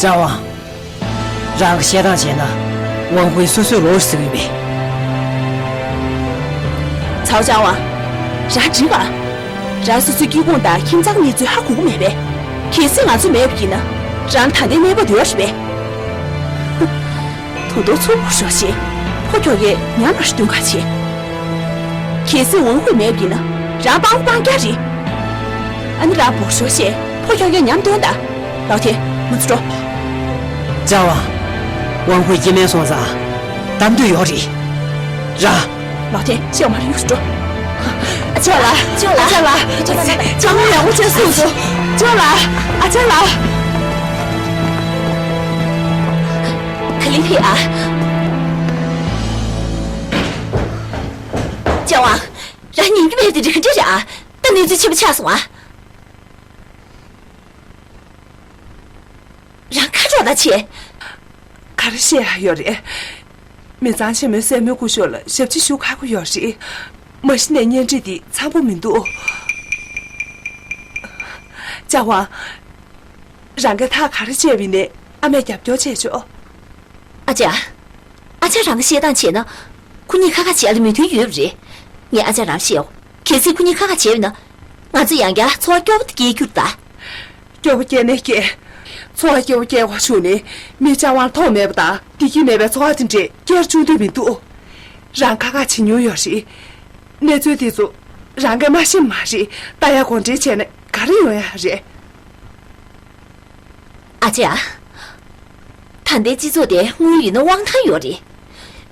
ཅཱ་ཝང་། རང་གིས་བཤད་སྟངས་བྱས་ན་ཝང་ཧུའེ་སོ་སོས་ལོག་ཟེར་གྱི་ཡོད་པས། ཚའོ་ཅཱ་ཝང་། རང་འགྲིག་ག་རང་སོ་སོའི་སྐྱེ་ཁུངས་དང་ཁྱིམ་ཚང་གི་གནས་ཚུལ་ཧ་གོ་གི་མེད་པས། གལ་སྲིད་ང་ཚོ་མེད་པ་ཡིན་ན། རང་ད་ལྟའི་གནས་བབ་འདི་ཡོད་རེད་པས། ད་དུང་ཚུར་འབུར་ཤོག་ཅེས། ཕོ་ཁྱོ་གས་ཉམས་མ་ཞིག་སྟོན་ག་བྱེད། གལ་སྲིད་ཝང་ཧུའེ་མེད་པ་ཡིན་ན། རང་སྤང་པོ་སྤང་རྒྱག་རེད། ཨ་ནི་རང་འབུར་ཤོག་ཅེས་ཕོ་ཁྱོ་གས་ཉམས་སྟོན་དང་། ལགས་ཏེ། ང་ཚོ་འགྲོ། ཅཱ་ཝང་། ཝང་ཧུའེ་སྐྱེ་དམན་སོང་ཙང་། གཏམ་འདོད་ཡོད་རེད། ར། ལགས་ཏེ། ཤེས་མ་རེད། ཡུགས་སུ་འགྲོ། ཨ་ཅག་ལགས། ཅོ་ལགས། ཨ་ཅག་ལགས། ཅོ་ལགས། ཅོ་ལགས། ཡག་པོ་བྱས་གསུངས་སོང་། ཅོ་ལགས། ཨ་ཅག་ལགས། ག་ལེར་ཕེབས་ཨ། ཅཱ་ཝང་། རང་ཉན་གྱི་མེད་དེ་འདྲ་ག་འདྲ་རེད་ཨ། ད་གནས་ཚུལ་ཆེན་པོ་ཆགས་སོང་ཨ། རང་ཁ་གྲོགས་ད་ཆེ། ག་རེ་བཤད་ཡག་ཡོད་རེད། མི་ཚང་ཆེན་མོའི་སྲས་མོའི་སྐུ་ཞབས་ལ་ཞབས་ཕྱི་ཞུ་ཁག་པོ་ཡོད་རེད། མ་གཞི་ནས་གཉེན་སྒྲིག་འདི་འཚམ་པོ་མི་འདུག་ཅཱ་ཝང་། རང་གིས་ཐག་ག་རེ་བཅད་པ་ཡིན་ནའི་ཨ་མས་རྒྱབ་སྐྱོར་བྱས་ཆོག་ཨ་ཅག་ཨ་ཅག་རང་གིས་བཤད་སྟངས་བྱས་ན། ཁོ་གཉིས་ཁ་ཁ་བྱེད་ཡག་ལ་མོས་མཐུན་ཡོད་པ་རེད། ངས་ཨ་ཅག་རང་ལ་བཤད་ཡོད། གལ་སྲིད་ཁོ་གཉིས་ཁ་ཁ་བྱས་པ་ཡིན་ན། ང་ཚོ་ཡང་བསྐྱར་འཚོ་བ་སྐྱོ་པོ་དེ་སྐྱེལ་རྒྱུ་རེད་ད། སྐྱོ་པོ་སྐྱེལ་ནའི་སྐྱེལ། འཚོ་བ་སྐྱོ་པོ་སྐྱེལ་དགོས་བྱུང་ནའི་མི་ཅཱ་ཝང་ཐོག་མེད་པ་དང་བདེ་སྐྱིད་མེད་པའི་འཚོ་བ་དེ་འདྲས་སྐྱེལ་བཅུག་འདོད་མི་འདུག་རང་ཁ་ཁ་བྱེད་མྱོང་ཡོད་རེད། གནས་ཚུལ་དེ་ཚོ་རང་གིས་མ་ཤེས་མ་རེད། ད་ཡང་གོ་འདྲེན་བྱས་ན་ག་རེ་ཡོང་ཡག་རེད། ཨ་ཅག་ད་ལྟའི་སྤྱི་ཚོགས་དེ་དངུལ་ཡོད་ན་དབང་ཐང་ཡོད་རེད།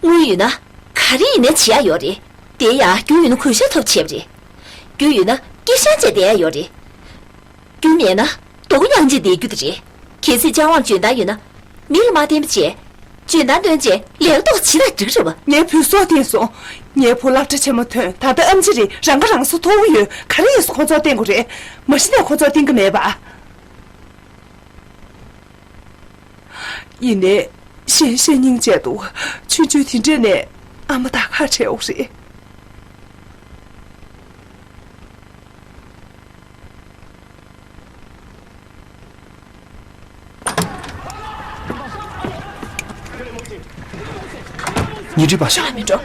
དངུལ་ཡོད་ན་ག་རེ་ཡིན་ནའི་བྱེད་ཡག་ཡོད་རེད། དེ་ཡང་རྒྱུ་ཡོད་ན་གུས་ཞབས་ཐོབ་བྱས་པ་རེད། རྒྱུ་ཡོད་ན་སྐྱིད་ཤང་བྱས་བསྡད་ཡག་ཡོད་རེད། རྒྱུ་མེད་ན་སྡུག་མྱངས་བྱས་བསྡད་རྒྱུ་དེ་རེད། གལ་སྲིད་ཅཱ་ཝང་འཇོན་ཐང་ཡོད་ན། མི་ལ་མ་བརྟེན་པ་བྱས། འཇོན་ཐང་སྟོན་བྱས་ལས་ཀ་ཏོག་ཙམ་བྱེད་ན་འགྲིག་རེད་པ། ངའི་བུ་སྲོག་བརྟན་སོང་། ངའི་བུ་སློབ་གྲྭ་ཆེན་མོ་ཐོན། ད་ལྟ་ཨེམ་ཆི་རེད། རང་ཁ་རང་གསོ་ཐུབ་ཀྱི་ཡོད། ག་རེ་ཡིན་སོང་ཁོང་ཚོར་བརྟེན་དགོས་རེད། མ་གཞི་ནས་ཁོང་ཚོར་བརྟེན་གྱི་མེད་པ། ཡིན་ནའི། གཞན་བཤེས་གཉེན་བྱས་འདུག་ཆུང་ཆུང་དེ་འདྲས་ནས་ཨ་མ་དང་ཁ་བྲལ་ཡོད་རེད། ཉིན་རེ་པ་ཤ། ལ་མི་འགྲོ།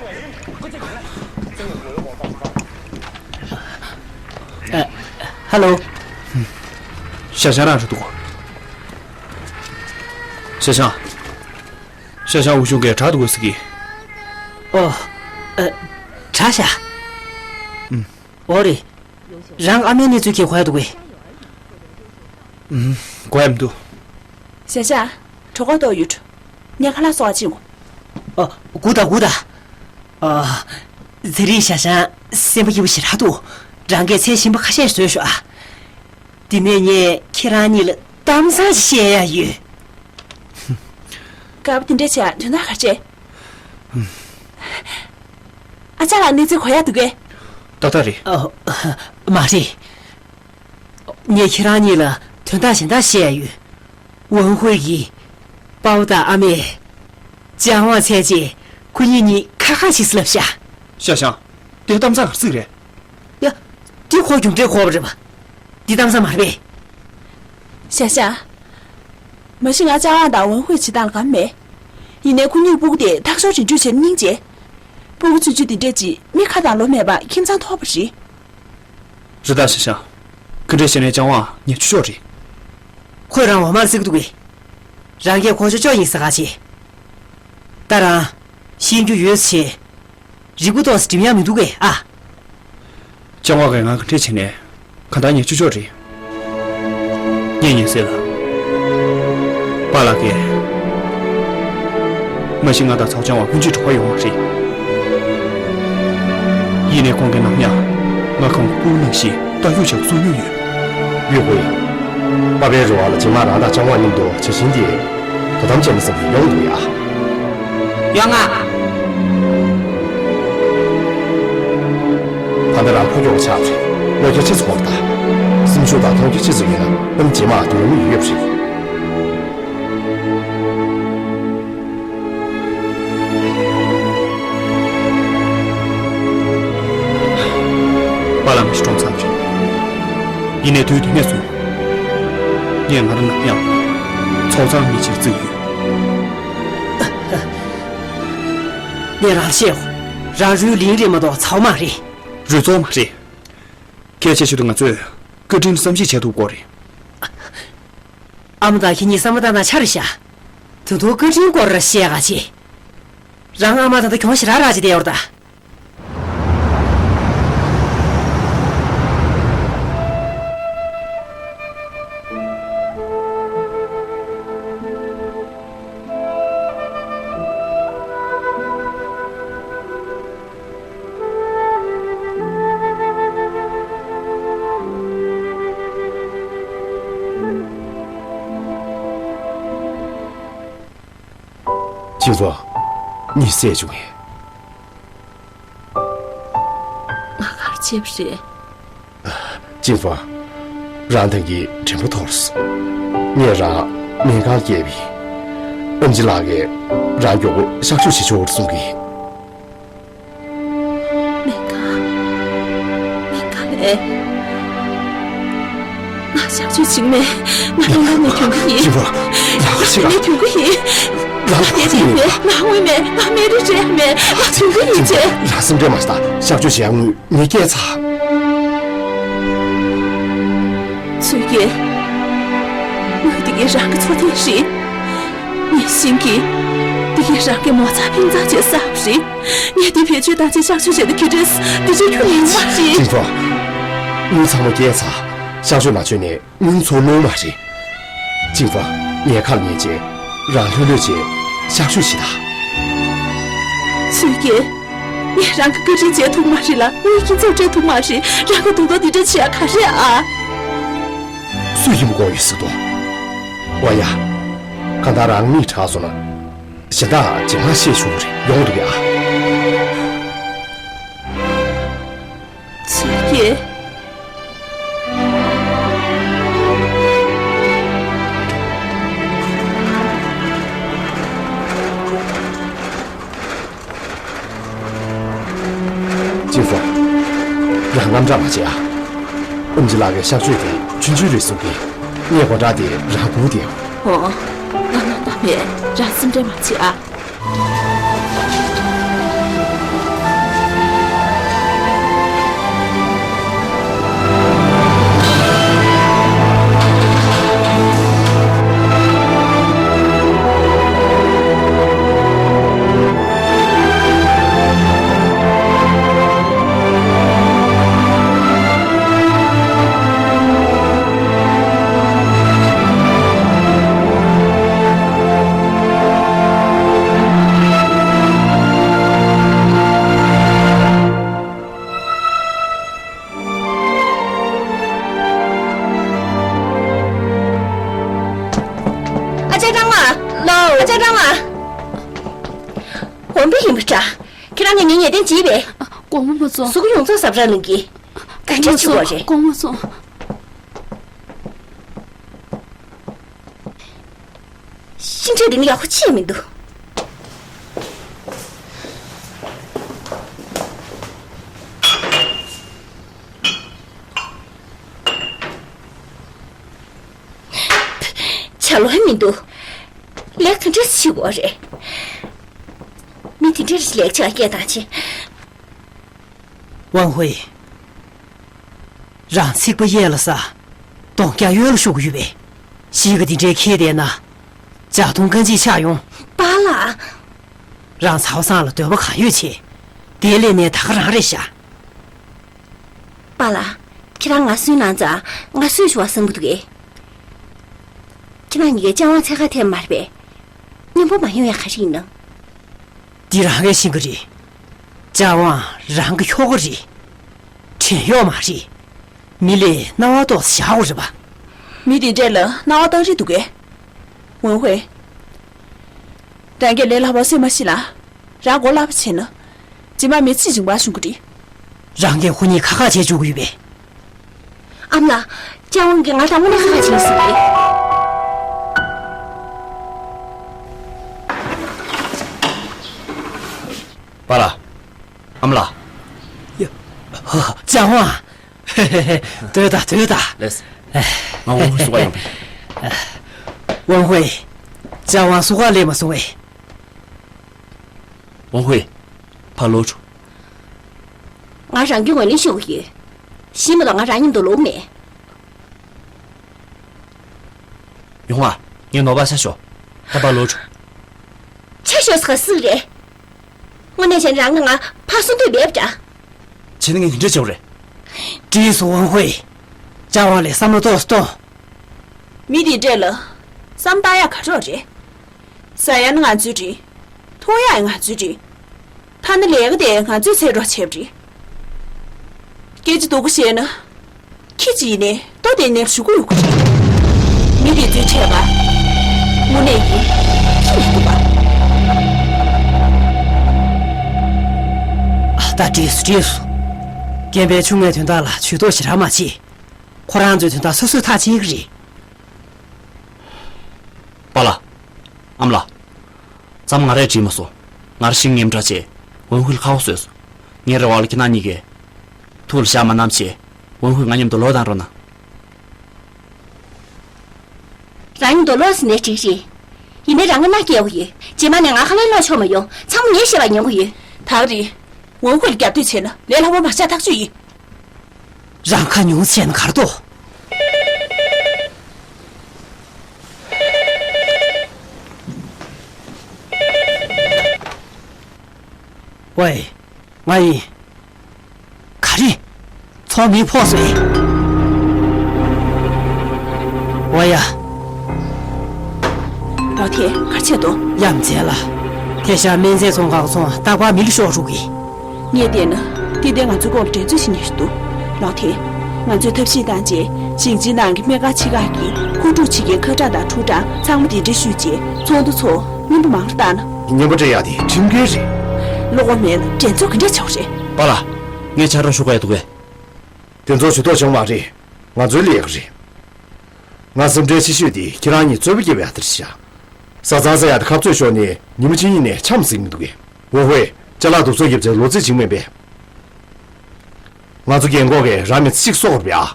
ཨ། ཧ་ལོ། ཤ་ཤ་རང་རེད་འདུག་ཤ་ཤ། ཤ་ཤ་འུ་ཆུང་གིས་དྲག་འདུག་ཟེར་གི། ཨོ། ཨ། དྲག་ཤ། ཨུམ། འོ་རེད། རང་ཨ་མའི་གནས་ཚུལ་གྱིས་གོ་ཡ་འདུག་གས། ཨུམ། གོ་ཡ་མི་འདུག་ཤ་ཤ། གྲོད་ཁོག་ལྟོགས་ཡོད། ངས་ཁ་ལག་བཟོ་བ་ཕྱིན་གོ། ཨ། སྒུག་དང་སྒུག་དང་། ཨ། ཚེ་རིང་ཤ་ཤ་སེམས་པ་སྐྱིད་པོ་ཞེ་དྲག་འདུག་རང་གིས་ཚལ་ཞིམ་པོ་ཁ་ཤས་བཟོས་ཤོག་ཨ། དེ་ནས་ངས་ཁྱེད་རང་གཉིས་ལ་གཏམ་བཟང་ཞིག་བཤད་ཡ་ཡོད། དགའ་པོ་དེ་འདྲ་བྱས་དོན་དག་ག་རེ་བྱས། ཨ་ཅག་ལགས་གནས་ཚུལ་གོ་ཡ་འདུག་གས། ཏག་ཏག་རེད། ཨ། མ་རེད། ངས་ཁྱེད་རང་གཉིས་ལ་དོན་དག་གཞན་དག་བཤད་ཡ་ཡོད། ཝང་ཧུའེ་གིས་པའོ་དང་ཨ་མས་ལྕང་ཝང་འཚོལ་རྗེས་ཁོ་གཉིས་གཉིས་ཁ་ཁ་བྱེད་ཟེར་ལབ་ཤག་ཤ་ཤ། དེ་གཏམ་བཟང་ག་རེ་ཟིག་རེད། ཡ། དེ་ཁོ་རྒྱུ་འབྲས་གོ་བ་རེད་པ། འདི་གཏམ་བཟང་མ་རེད་པས། ཤ་ཤ། མ་གཞི་ང་ལྕང་ཝང་དང་ཝང་ཧུའེ་བྱེད་སྟངས་ལ་དགའ་མེད། ཡིན་ནའི་ཁོ་གཉིས་སྤུ་གུ་དེ་ཐག་ཤོར་རིན་འཇུག་བྱས་ན་སྙིང་རྗེ། སྤུ་གུ་ཚུན་ཆད་འདི་འདྲས་ཅིག་མི་ཁ་དང་ལོ་མེད་པ་ཁྱིམ་ཚང་ཐོབ་པ་རེད། རེད་ད་ཤ་ཤ། ག་འདྲས་བྱས་ནའི་ལྕང་ཝང་ངའི་ཆུ་ཤོག་རེད། ཁོས་རང་འོ་མར་བརྩི་གི་འདུག་གས། རང་གིས་ཁོ་ཆུ་ཤོག་ཡིན་ཟེར་ག་བྱེད། ད་རང་ཤེས་རྒྱུ་ཡོད་ཟེར། རིག་པ་ཏོག་ཙམ་འགྲིམ་ཡ་མི་འདུག་གས་ཨ། ལྕང་ཝང་གིས་ང་ག་འདྲས་བྱས་ནའི་གང་ལྟར་ངའི་ཆུ་ཤོག་རེད། ངས་ཉན་སྲིད་ལ། པཱ་ལགས་ཀྱིས། མ་གཞི་ང་དང་ཚའོ་ལྕང་ཝང་སྔོན་ཆད་གྲོགས་པོ་ཡོད་མ་རེད། ཡིན་ནའི་ཁོང་གིས་ནམ་ཡང་ང་ཁོང་སྤུ་གུ་ནང་བཞིན་རྟག་ཏུ་བྱ་བ་སྲུང་མྱོང་ཡོད། ཡོད་དགོས། པཱ་ཕའི་རེ་བ་ལ་རྗེས་མ་རང་དང་ལྕང་ཝང་མཉམ་དུ་བྱ་བཞིན་དེ། དོ་དམ་བྱས་ན་བསམ་གྱི་ཡོང་འདུག་ཡ། ཡོང་ང་། ད་ལྟ་རང་ཕོ་ཁྱོ་ག་ཆགས་རེད། བློ་རྒྱ་ཆེ་ཙམ་གོ་ད། སེམས་ཤུགས་དང་མཐོང་རྒྱ་ཆེ་ཙམ་ཡོད་ན་ཨ་མ་རྗེས་མ་དོན་མི་ཡོད་པ་རེད། པཱ་ལགས་མི་ཤི་གྲོངས་ཚར་བ་རེད། ཡིན་ནའི་དུས་དེ་ནས་བཟུང་། ངས་ང་རང་ནམ་ཡང་ཚོགས་གཙང་མི་བྱེད་བརྩི་ཡོད། ངས་རང་ལ་བཤད་ཡོད། རང་རུས་ལིང་རེད་མ་གཏོགས་ཚའོ་མ་རེད། རུས་ཚོགས་མ་རེད། གལ་ཆེ་ཤོས་དེ་ང་ཚོས་བཀའ་དྲིན་བསམ་ཤེས་བྱེད་ཐུབ་དགོས་རེད། ཨ་མ་དང་ཁྱེད་གཉིས་བསམ་བློ་བཏང་སྟངས་ཆ་རེད་ཤག་ད་དུང་བཀའ་དྲིན་སྐོར་བཤད་ག་བྱེད། རང་ཨ་མ་ད་ལྟ་གྱོང་ཞེ་དྲག་རག་བྱས་བསྡད་ཡོད་རེད་ད། ཅིན་ཧྥང་། གཉིད་སད་བྱུང་ངས། ང་ག་རེ་བྱས་པ་རེད། ཅིན་ཧྥང་། རང་ད་གིན་དྲན་པ་ཐོར་སོང་། ངས་རང་སྨན་ཁང་སྐྱེལ་བ་ཡིན། ཨེམ་ཆི་ལགས་ཀྱིས་རང་མགྱོགས་པོ་གཤག་བཅོས་བྱེད་ཆོག་གསུང་གི་ཡིན། སྨན་ཁང་། སྨན་ཁང་ནས། ང་གཤག་བཅོས་བྱེད་མེད། ང་སྨན་ཁང་ནས་ཐོན་གི་ཡིན། ཅིན་ཧྥང་། ལགས་ཤིག་ང་ཐོན་གི་ཡིན། ལགས་ལགས་ཡིན་མེད། ང་དངུལ་མེད། ང་སྨན་རིན་སྤྲད་མེད། ང་ཐོན་གི་ཡིན་ཅིན་ཧྥང་། ཅེས། ལགས་སེམས་ཁྲལ་མ་བྱེད། གཤག་བཅོས་བྱེད་ཡག་དངུལ་ངས་བསྐྱལ་ཚར། ཚུལ་རྒྱལ། དངུལ་འདི་གས་རང་གི་འཚོ་རྟེན་རེད། ངས་ཤེས་ཀྱི། འདི་གས་རང་གི་མོ་ཚ་ཕིང་ཚ་བྱས་བསགས་པ་རེད། ངས་འདི་བེད་སྤྱོད་བཏང་རྗེས་གཤག་བཅོས་བྱས་ན་ག་འདྲས། འདི་ཚོ་ཁྱོན་ནས་ཡོང་བ་རེད། ཅིན་ཧྥང་། དངུལ་ཚང་མ་བསྐྱལ་ཚར། གཤག་བཅོས་མ་བྱས་ནས་དངུལ་འཚོལ་ནུས་མ་རེད། ཅིན་ཧྥང་། ངས་ཁ་ལ་ཉན་བྱས། རང་ལྷོད་ལྷོད་བྱས་གཤག་བཅོས་བྱེད་ད། ཚུལ་རྒྱལ། ངས་རང་གི་བཀའ་དྲིན་འཇལ་ཐུབ་མ་རེད་ལ། དངུལ་ཁྱིམ་ཚང་སྤྲད་ཐུབ་མ་རེད། རང་གི་དུང་སྟོང་འདི་འདྲ་བྱེད་ཡ་ག་རེ་ཨ། སུས་ཡིན་དགོས་ཡོད་ཟེར་དོ། ཝ་ཡ། གང་ལྟར་རང་མིག་དྲག་སོང་ན། གཞན་དག་རྗེས་མ་ཤེས་ཆོག་གི་རེད། ཡོང་འདུག་ཡ། ཚུལ་རྒྱལ། ཅིན་ཧྥང་། རང་དངངས་སྐྲག་མ་བྱེད་ཨ། ཨེམ་ཆི་ལགས་ཀྱིས་གཤག་བཅོས་དེ་ཆུང་ཆུང་རེད་གསུང་གི། ངས་སྒོ་འགྲམ་དེ་རང་སྒུག་བསྡད་ཡོད། འོ། ང་དངངས་སྐྲག་མེད། རང་སེམས་ཁྲལ་མ་བྱེད་ཨ། ཨ་ཅག་སྤྲང་བ། ལོ། ཨ་ཅག་སྤྲང་བ། འོན་པ་ཡིན་པ་འདྲ། ཁྱེད་རང་གིས་ངའི་ཉེས་དོན་བརྗེད་པས། དགོངས་པ་མ་ཚོམས། གཟུགས་པོ་ཡོངས་རྫོགས་ཟབ་ར་ལངས་ཀྱི། ག་འདྲ་བྱེད་དགོས་རེད། དགོངས་པ་མ་ཚོམས། ཤིང་འབྲས་འདི་ནི་ཡག་པོ་ཅི་ཡང་མི་འདུག་བྱ་ལོང་མི་འདུག་ལས་ག་འདྲ་བྱེད་དགོས་རེད། མི་དེ་འདྲར་ལས་བྱ་སྐད་བཏང་བྱེད། ཝང་ཧུའེ། རང་ཚིག་པ་གཡས་ལ་ཟ། གདོང་རྒྱ་ཡོལ་ལ་ཤོར་གྱི་ཡོད་པས། གཞིས་ཀ་འདི་འདྲའི་ཁྱེར་བསྡད་ན། ཇག་མཐོང་རྐང་གཅིག་ཆགས་ཡོང་། པཱ་ལགས། རང་ཚ་བ་སངས་ལ་འདོད་པ་གང་ཡོད་བྱེད། དེའི་ལས་སྣེ་ད་ག་རང་རེད་ཤག་པཱ་ལགས། ཁྱེད་རང་ང་སུའི་ནང་ཚ་ང་སུས་ཞུ་བ་བསམ་གྱི་འདུག་གས། ཁྱེད་རང་གཉིས་ཀས་ལྕགས་དབང་འཚོལ་གར་ཐེབས་མ་རེད་པས། མཉམ་པོ་མ་ཡོང་ཡ་ག་རེ་ཡིན་ནམ། འདི་རང་གི་ཤིང་ཀ་རེད། ལྕགས་དབང་རང་གི་ཁྱོ་ག་རེད། བྲན་གཡོག་མ་རེད། མི་ལ་རྣ་བ་གཏོགས་བཞག་དགོས་རེད་པ། མི་དེ་འདྲས་ལ་རྣ་བ་གཏང་རིགས་འདུག་གས། ཝུན་ཧུའེ། རང་གིས་ལས་སླ་པོ་བཟོས་མ་ཤེས་ལ། རང་མགོ་སླ་པོ་བྱས་ན། རྗེས་མ་མི་ཚེ་རིང་པོ་བྱུང་གི་རེད། རང་གིས་ཁོ་གཉིས་ཁ་ཁ་བྱས་བཅུག་གི་ཡོད་པས། ཨ་མ་ལགས། ལྕགས་དབང་གིས་ང་ལ་དངོས་གནས་ཁ་ཁ་བྱེད་ཀྱི་ཟེར་གི་རེད། པཱ་ལགས། ཨ་མ་ལགས། ཡ། ལྕགས་དབང་། སྡོད་དང་སྡོད་དང་། ལགས་སོ། ང་ཝང་ཧུའེ་བསུ་ག་ཡོང་པས། ཝང་ཧུའེ། ལྕགས་དབང་བསུ་ག་སླེབས་མ་སོང་ངས། ཝང་ཧུའེ། ཕར་ལོག་འགྲོ། ང་རང་གི་ངོས་ལེན་ཞུ་གི་ཡོད། ཤི་མ་གཏོགས་ང་རང་མཉམ་དུ་ལོག་མེད། ཡོང་ཨ། ངས་ནོར་བ་ཆ་ཞོག་ད་ཕར་ལོག་འགྲོ། ཆ་ཞོག་ཟེར་ག་སུ་རེད། དངོས་གནས་བྱས་ན་རང་གིས་ང་ཕར་སོང་འདོད་མེད་པ་འདྲ། བྱས་ན་ངས་ངན་འདྲ་བྱེད་དགོས་རེད། བྲིས་སོ་ཝང་ཧུའེ། ལྕགས་དབང་ལ་བསམ་བློ་གཏོང་གཏོང་། མི་དེ་འདྲས་ལ་བསམ་བཏང་ཡག་ག་རེ་རེད། ཟ་ཡག་ནི་ང་ཚོའི་རེད། འཐུང་ཡག་ཡང་ང་ཚོའི་རེད། ཐ་ན་ལས་ཀ་དེ་ང་ཚོས་འཚོལ་རོགས་བྱས་པ་རེད། སྐད་ཆ་སྡུག་པོ་བཤད་ན། ཁྱི་གཅིག་ཡིན་ནའི་ལྟོ་དེ་ནས་ཞུ་གི་ཡོད་ཀྱི་རེད། མི་དེ་ཚོའི་ཆད་པ། དངོས་གནས་ཡིན། ཁྱི་མི་འདུག་པ། ཨ། ད་བྲིས་སོ་བྲིས་སོ། རྒན་པའི་ཆུང་མའི་དོན་དག་ལ་ཇུས་གཏོགས་ཞེ་དྲག་མ་བྱེད། ཁོ་རང་ཚོའི་དོན་དག་སོ་སོས་ཐག་བཅད་ཀྱི་རེད། པཱ་ལགས། ཨ་མ་ལགས། ཙམ་ང་རས་བྲིས་མ་སོང་། ང་རང་ཤི་ངེས་འདྲ་བྱས། ཝུན་ཧུའེ་ལ་ཁ་པར་བཟོས་སོང་། ངའི་རེ་བ་ལ་ཁྱེད་རང་གཉིས་ཀས་ཐུགས་ལ་བཞག་མ་གནང་བྱས། ཝུན་ཧུའེ་ང་མཉམ་དུ་ལོག་བཏང་རོགས་གནང་། རང་མཉམ་དུ་ལོག་ཟེར་ནའི་འགྲིག་རེད། ཡིན་ནའི་རང་གིས་མནའ་སྐྱེལ་དགོས་ཡོད། རྗེས་མ་ནས་ང་ཁ་ལག་སློག་ཆོག་མ་ཡོང་། ཚང་མ་ངས་བཤད་པ་ཉན་དགོས་ཡོད། ད་རེད། ཝུན་ཧུའེ་ལ་རྒྱབ་གཏོད་བྱས་ན་ལས་སླ་པོ་མ་ཆགས་ཐག་ཆོད་ཡིན། རང་ཁ་ཉུང་བྱས་ན་གར་དོ། ཝེ། ང་ཡིན། ག་རེ། ཚོགས་མི་ཕོག་སོང་ཨེ། ཝེ་ཡ། ལགས་ཐེ། ག་རེ་བྱས་འདུག་ཡ་མཚན་ལ། དེ་ཤ་སྨན་རྫས་ཚོང་ཁང་ཚོང་རྟག་པར་མི་ལ་ཤོག་འགྲོ་གི། ངས་བལྟས་ན། འདི་ལྟའི་ང་ཚོའི་སྐོར་ལ་འགྲན་རྩོད་བྱེད་མཁན་ཞིག་འདུག་ལགས་ཐེ། ང་ཚོས་ཐབས་ཤེས་བཏང་རྗེས་ཞིང་ཆེན་ནང་གི་སྨན་ཁང་ཆེ་ཁག་གི་མཁོ་སྒྲུབ་བྱེད་མཁན་ཁ་གྲངས་དང་ཁྲུའུ་ཀྲང་ཚང་མ་གདན་འདྲེན་ཞུས་རྗེས་ཚོགས་འདུ་ཚོགས། རྔན་པ་མང་རུ་བཏང་ན། རྔན་པ་སྤྲད་ཡག་དེ་ཁྲིམས་འགལ་རེད། བློ་ཁོག་མེད་ན་འགྲན་རྩོད་ག་འདྲས་བྱ་བ་རེད། པཱ་ལགས། ངས་ཆ་རོགས་ཞུ་ག་ཡོད་འདུག་གས། དེ་ཚོ་ཇུས་གཏོགས་བྱུང་མ་རེད། ང་ཚོའི་ལས་ཀ་རེད། ང་སེམས་ཁྲལ་ཆེ་ཤོས་དེ་ཁྱེད་རང་གཉིས་རྩོད་པ་རྒྱག་པའི་ཨ་ཐར་ཤག་བཟའ་ཚང་ཟེར་ཡག་དེ་ཁ་རྩོད་ཤོར་ནས་ཉི་མ་གཅིག་གཉིས་ནས་འཆམ་ཟིན་གྱི་འདུག་གས། ཝུན་ཧུའེ། ཅ་ལག་རྡོབ་ཚོགས་རྒྱབ་ཚེ་ལོ་ཚིགས་བྱིངས་མེད་པས། ང་ཚོ་རྒན་གོག་གིས་རང་མི་ཚེ་གཅིག་གསོ་དགོས་པས་ཨ།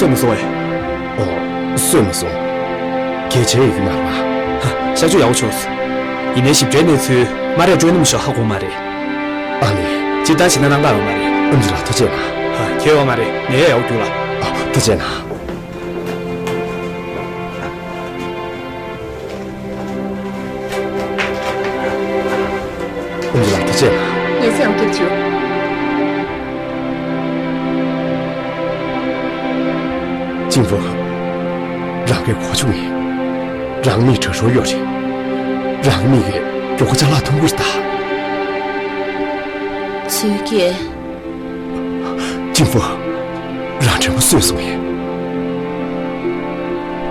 གསོད་མ་སོང་ངས། ཨོ། གསོད་མ་སོང་། གལ་ཆེ་ཡོད་ཀྱི་མ་རེད་པ། ཧ། གཤག་བཅོས་ཡག་པོ་བྱུང་སོང་། ཡིན་ནའི་ཞིབ་ཕྲའི་གནས་ཚུལ་མ་རེད་སྤྲོད་ནི་མི་ཤོག་ཧ་གོ་མ་རེད། ཨ་ནི། སྤྱིར་བཏང་བྱས་ན་རང་ལ་ཡོད་མ་རེད། ཨེམ་ཆི་ལགས་ཐུགས་རྗེ་གནང་། ཧ། ཁྱོད་ཡོད་མ་རེད། ངས་ཡག་པོ་རྒྱུགས་ལ། ཨ། ཐུགས་རྗེ་གནང་། ཨེམ་ཆི་ལགས་ཐུགས་རྗེ་གནང་། ངས་སེམས་སྐྱིད་བྱུང་། ཅིན་ཧྥུ། རང་གིས་གོ་བྱུང་ངས། རང་མིག་དྲག་ཤོས་ཡོད་རེད། རང་མིག་གིས་མགྱོགས་པོ་ཅ་ལག་མཐོང་གི་རེད་ད། ཚུལ་ཁྲིམས། ཅིན་ཧྥུ། རང་དྲན་པ་གསོས་སོང་ངས།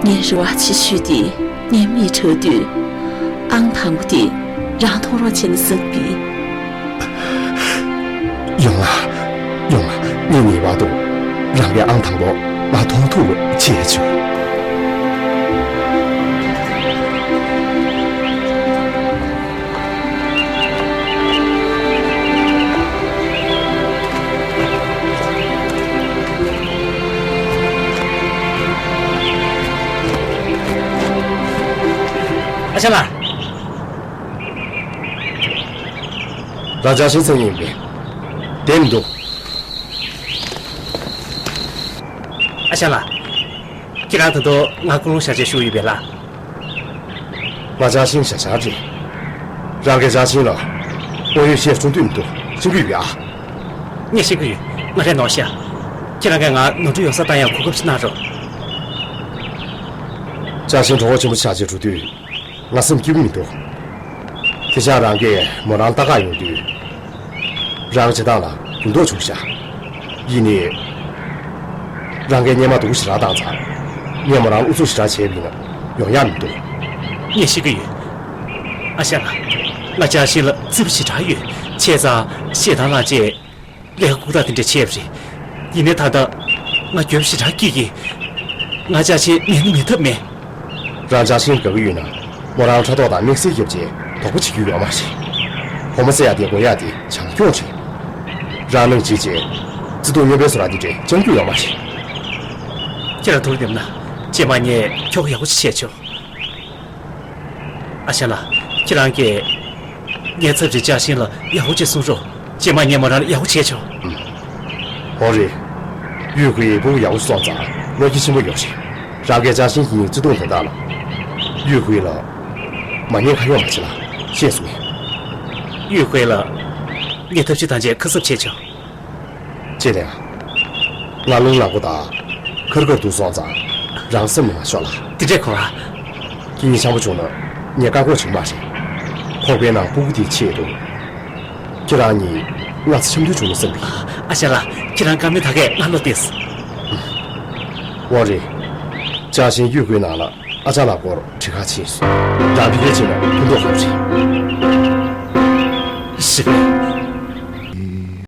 ངའི་རེ་བ་ཆེ་ཤོས་དེ་ངའི་མིག་དྲག་དུས། ཨང་དང་པོ་དེ་རང་མཐོང་རོགས་བྱས་ན་བསམ་པས། ཡོང་ང་། ཡོང་ང་། ངས་ངེས་པར་དུ་རང་གི་ཨང་དང་པོ་མ་མཐོང་ཐུབ་པ་བྱེད་ཆོག་ཨ་ཅག་ལགས། རང་ཅག་ཤིང་ཚང་ཡིན་པས། བདེན་མི་འདུག་ཨ་ཅག་ལགས། ཁྱེད་རང་ད་དུང་ང་ཀུན་སློང་བཞག་བྱས་བཞུགས་ཡོད་པས་ལགས། ང་ཅག་ཤིང་བཞག་བཞག་རེད། རང་གིས་ཅག་ཤིང་ལ་དངོས་ཡོད་བཤད་གསུང་འདོད་མི་འདུག་ཤེས་ཀྱི་ཡོད་ཨ། ངས་ཤེས་ཀྱི་ཡོད། ང་རེ་ནོར་ཤག་ཁྱེད་རང་གིས་ང་ནོར་འཁྲུལ་ཡོང་ས་བཏང་ཡག་གོ་སྐབས་ཤིག་གནང་རོགས། ཅག་ཤིང་གྲོགས་པོ་ཆེན་པོ་ཆགས་བྱས་འགྲོ་དུས། ང་སེམས་སྐྱིད་པོ་མི་འདུག་དེ་ཆགས་རང་གིས་མོ་རང་ལྟ་ག་ཡོང་དུས། རང་བྱེད་སྟངས་ལ་འགྱུར་ལྡོག་བྱུང་ཤག་ཡིན་ནའི། རང་གིས་སྔོན་མ་སྡུག་ཞེ་དྲག་བཏང་ཙང་། ངས་མོ་རང་ཨུ་ཚུགས་ཞེ་དྲག་བྱས་པ་ཡིན་ན་ཡོང་ཡག་མི་འདུག་ངས་ཤེས་ཀྱི་ཡོད། ཨ་ཤ་ལགས། ང་ཅག་ཤིང་ལ་བརྩེ་བ་ཞེ་དྲག་ཡོད། བྱས་ཙང་ཞེ་སྡང་ལངས་བྱས། ལས་ཀ་ལྐུགས་རྟགས་དེ་འདྲ་བྱས་པ་རེད། ཡིན་ནའི་ད་ལྟ་ང་འགྱོད་པ་ཞེ་དྲག་སྐྱེས་ཀྱིས། ང་ཅག་ཤིང་མེད་ན་མེད་ཐབས་མེད། རང་ཅག་ཤིང་དགའ་གི་ཡོད་ན། མོ་རང་ཕྲག་དོག་དང་དམིགས་བསལ་རྒྱབ་བྱས་དོགས་པ་བྱེད་རྒྱུ་ཡོད་མ་རེད། ཕོ་མོ་བསད་ཡག་དེ་དགོས་ཡག་དེ་བྱམས་སྐྱོང་རེད། རང་ནང་བྱེད་བྱས། བརྩེ་དུང་སྨྱོན་པའི་བཟོ་ལྟ་དེ་འདྲ་རྐྱང་རྒྱུ་ཡོད་མ་རེད། ཁྱེད་རང་ཐུགས་ལ་འདེམས་ན། རྗེས་མ་ངས་ཁྱོ་ག་ཡག་པོ་ཞིག་བྱས་ཆོག་ཨ་ཤ་ལགས། ཁྱེད་རང་གིས་ངའི་ཚབ་བྱས་ཅག་ཤིང་ལ་ཡག་པོ་ཅིག་གསུང་རོགས། རྗེས་མ་ངས་མོ་རང་ལ་ཡག་པོ་བྱས་ཆོག་འོ་རེད། ཡུས་ཧུའེ་ཕྲུ་གུ་ཡག་པོ་སོང་ཙང་བློ་སྐྱེད་ཆེན་པོ་ཡོད་རེད། རང་གིས་ཅག་ཤིང་གི་བརྩེ་དུང་དོན་དག་ལ། ཡུས་ཧུའེ་ལ་མ་ཉེས་ཁ་གཡོག་མ་བྱེད་ལ་ཤེས་སོང་ངས། ཡུས་ཧུའེ་ལ་ངས་ཐབས་ཤེས་དང་བཅས་ཁ་གསབ་བྱས་ཆོག་ཅེས་ལན། ང་རླུང་ལངས་པ་དང་ཁར་ཁར་འདུག་སོང་ཙང་རང་སེམས་ནས་མ་ཤོར་ལ། དེ་འདྲས་གོ་ར། ཁྱེད་གཉིས་འཆམ་པོ་བྱུང་ན་ངས་བཀག་འགོག་བྱེད་ཀྱི་མ་རེད། ཁོག་པའི་ནང་ཕྲུ་གུ་དེའི་ཆེད་དུ། ཁྱེད་རང་གཉིས་སྔ་ཚེ་འཆམ་མཐུན་བྱུང་ན་བསམ་གི། ཨ་ཤ་ལགས། ཁྱེད་རང་བཀའ་མོལ་ད་གས་ང་བློ་བདེ་སོང་། འོ་རེད། ཅག་ཤིང་ཡུས་ཧུའེ་ནང་ལ་ཨ་ཅག་ལགས་སྐོར་དྲི་ཁ་ཕྱིན་སོང་། རང་ཕ་གིར་ཕྱིན་ན་ཕན་ཐོགས་ཡོད་རེད། ཞེས་པས།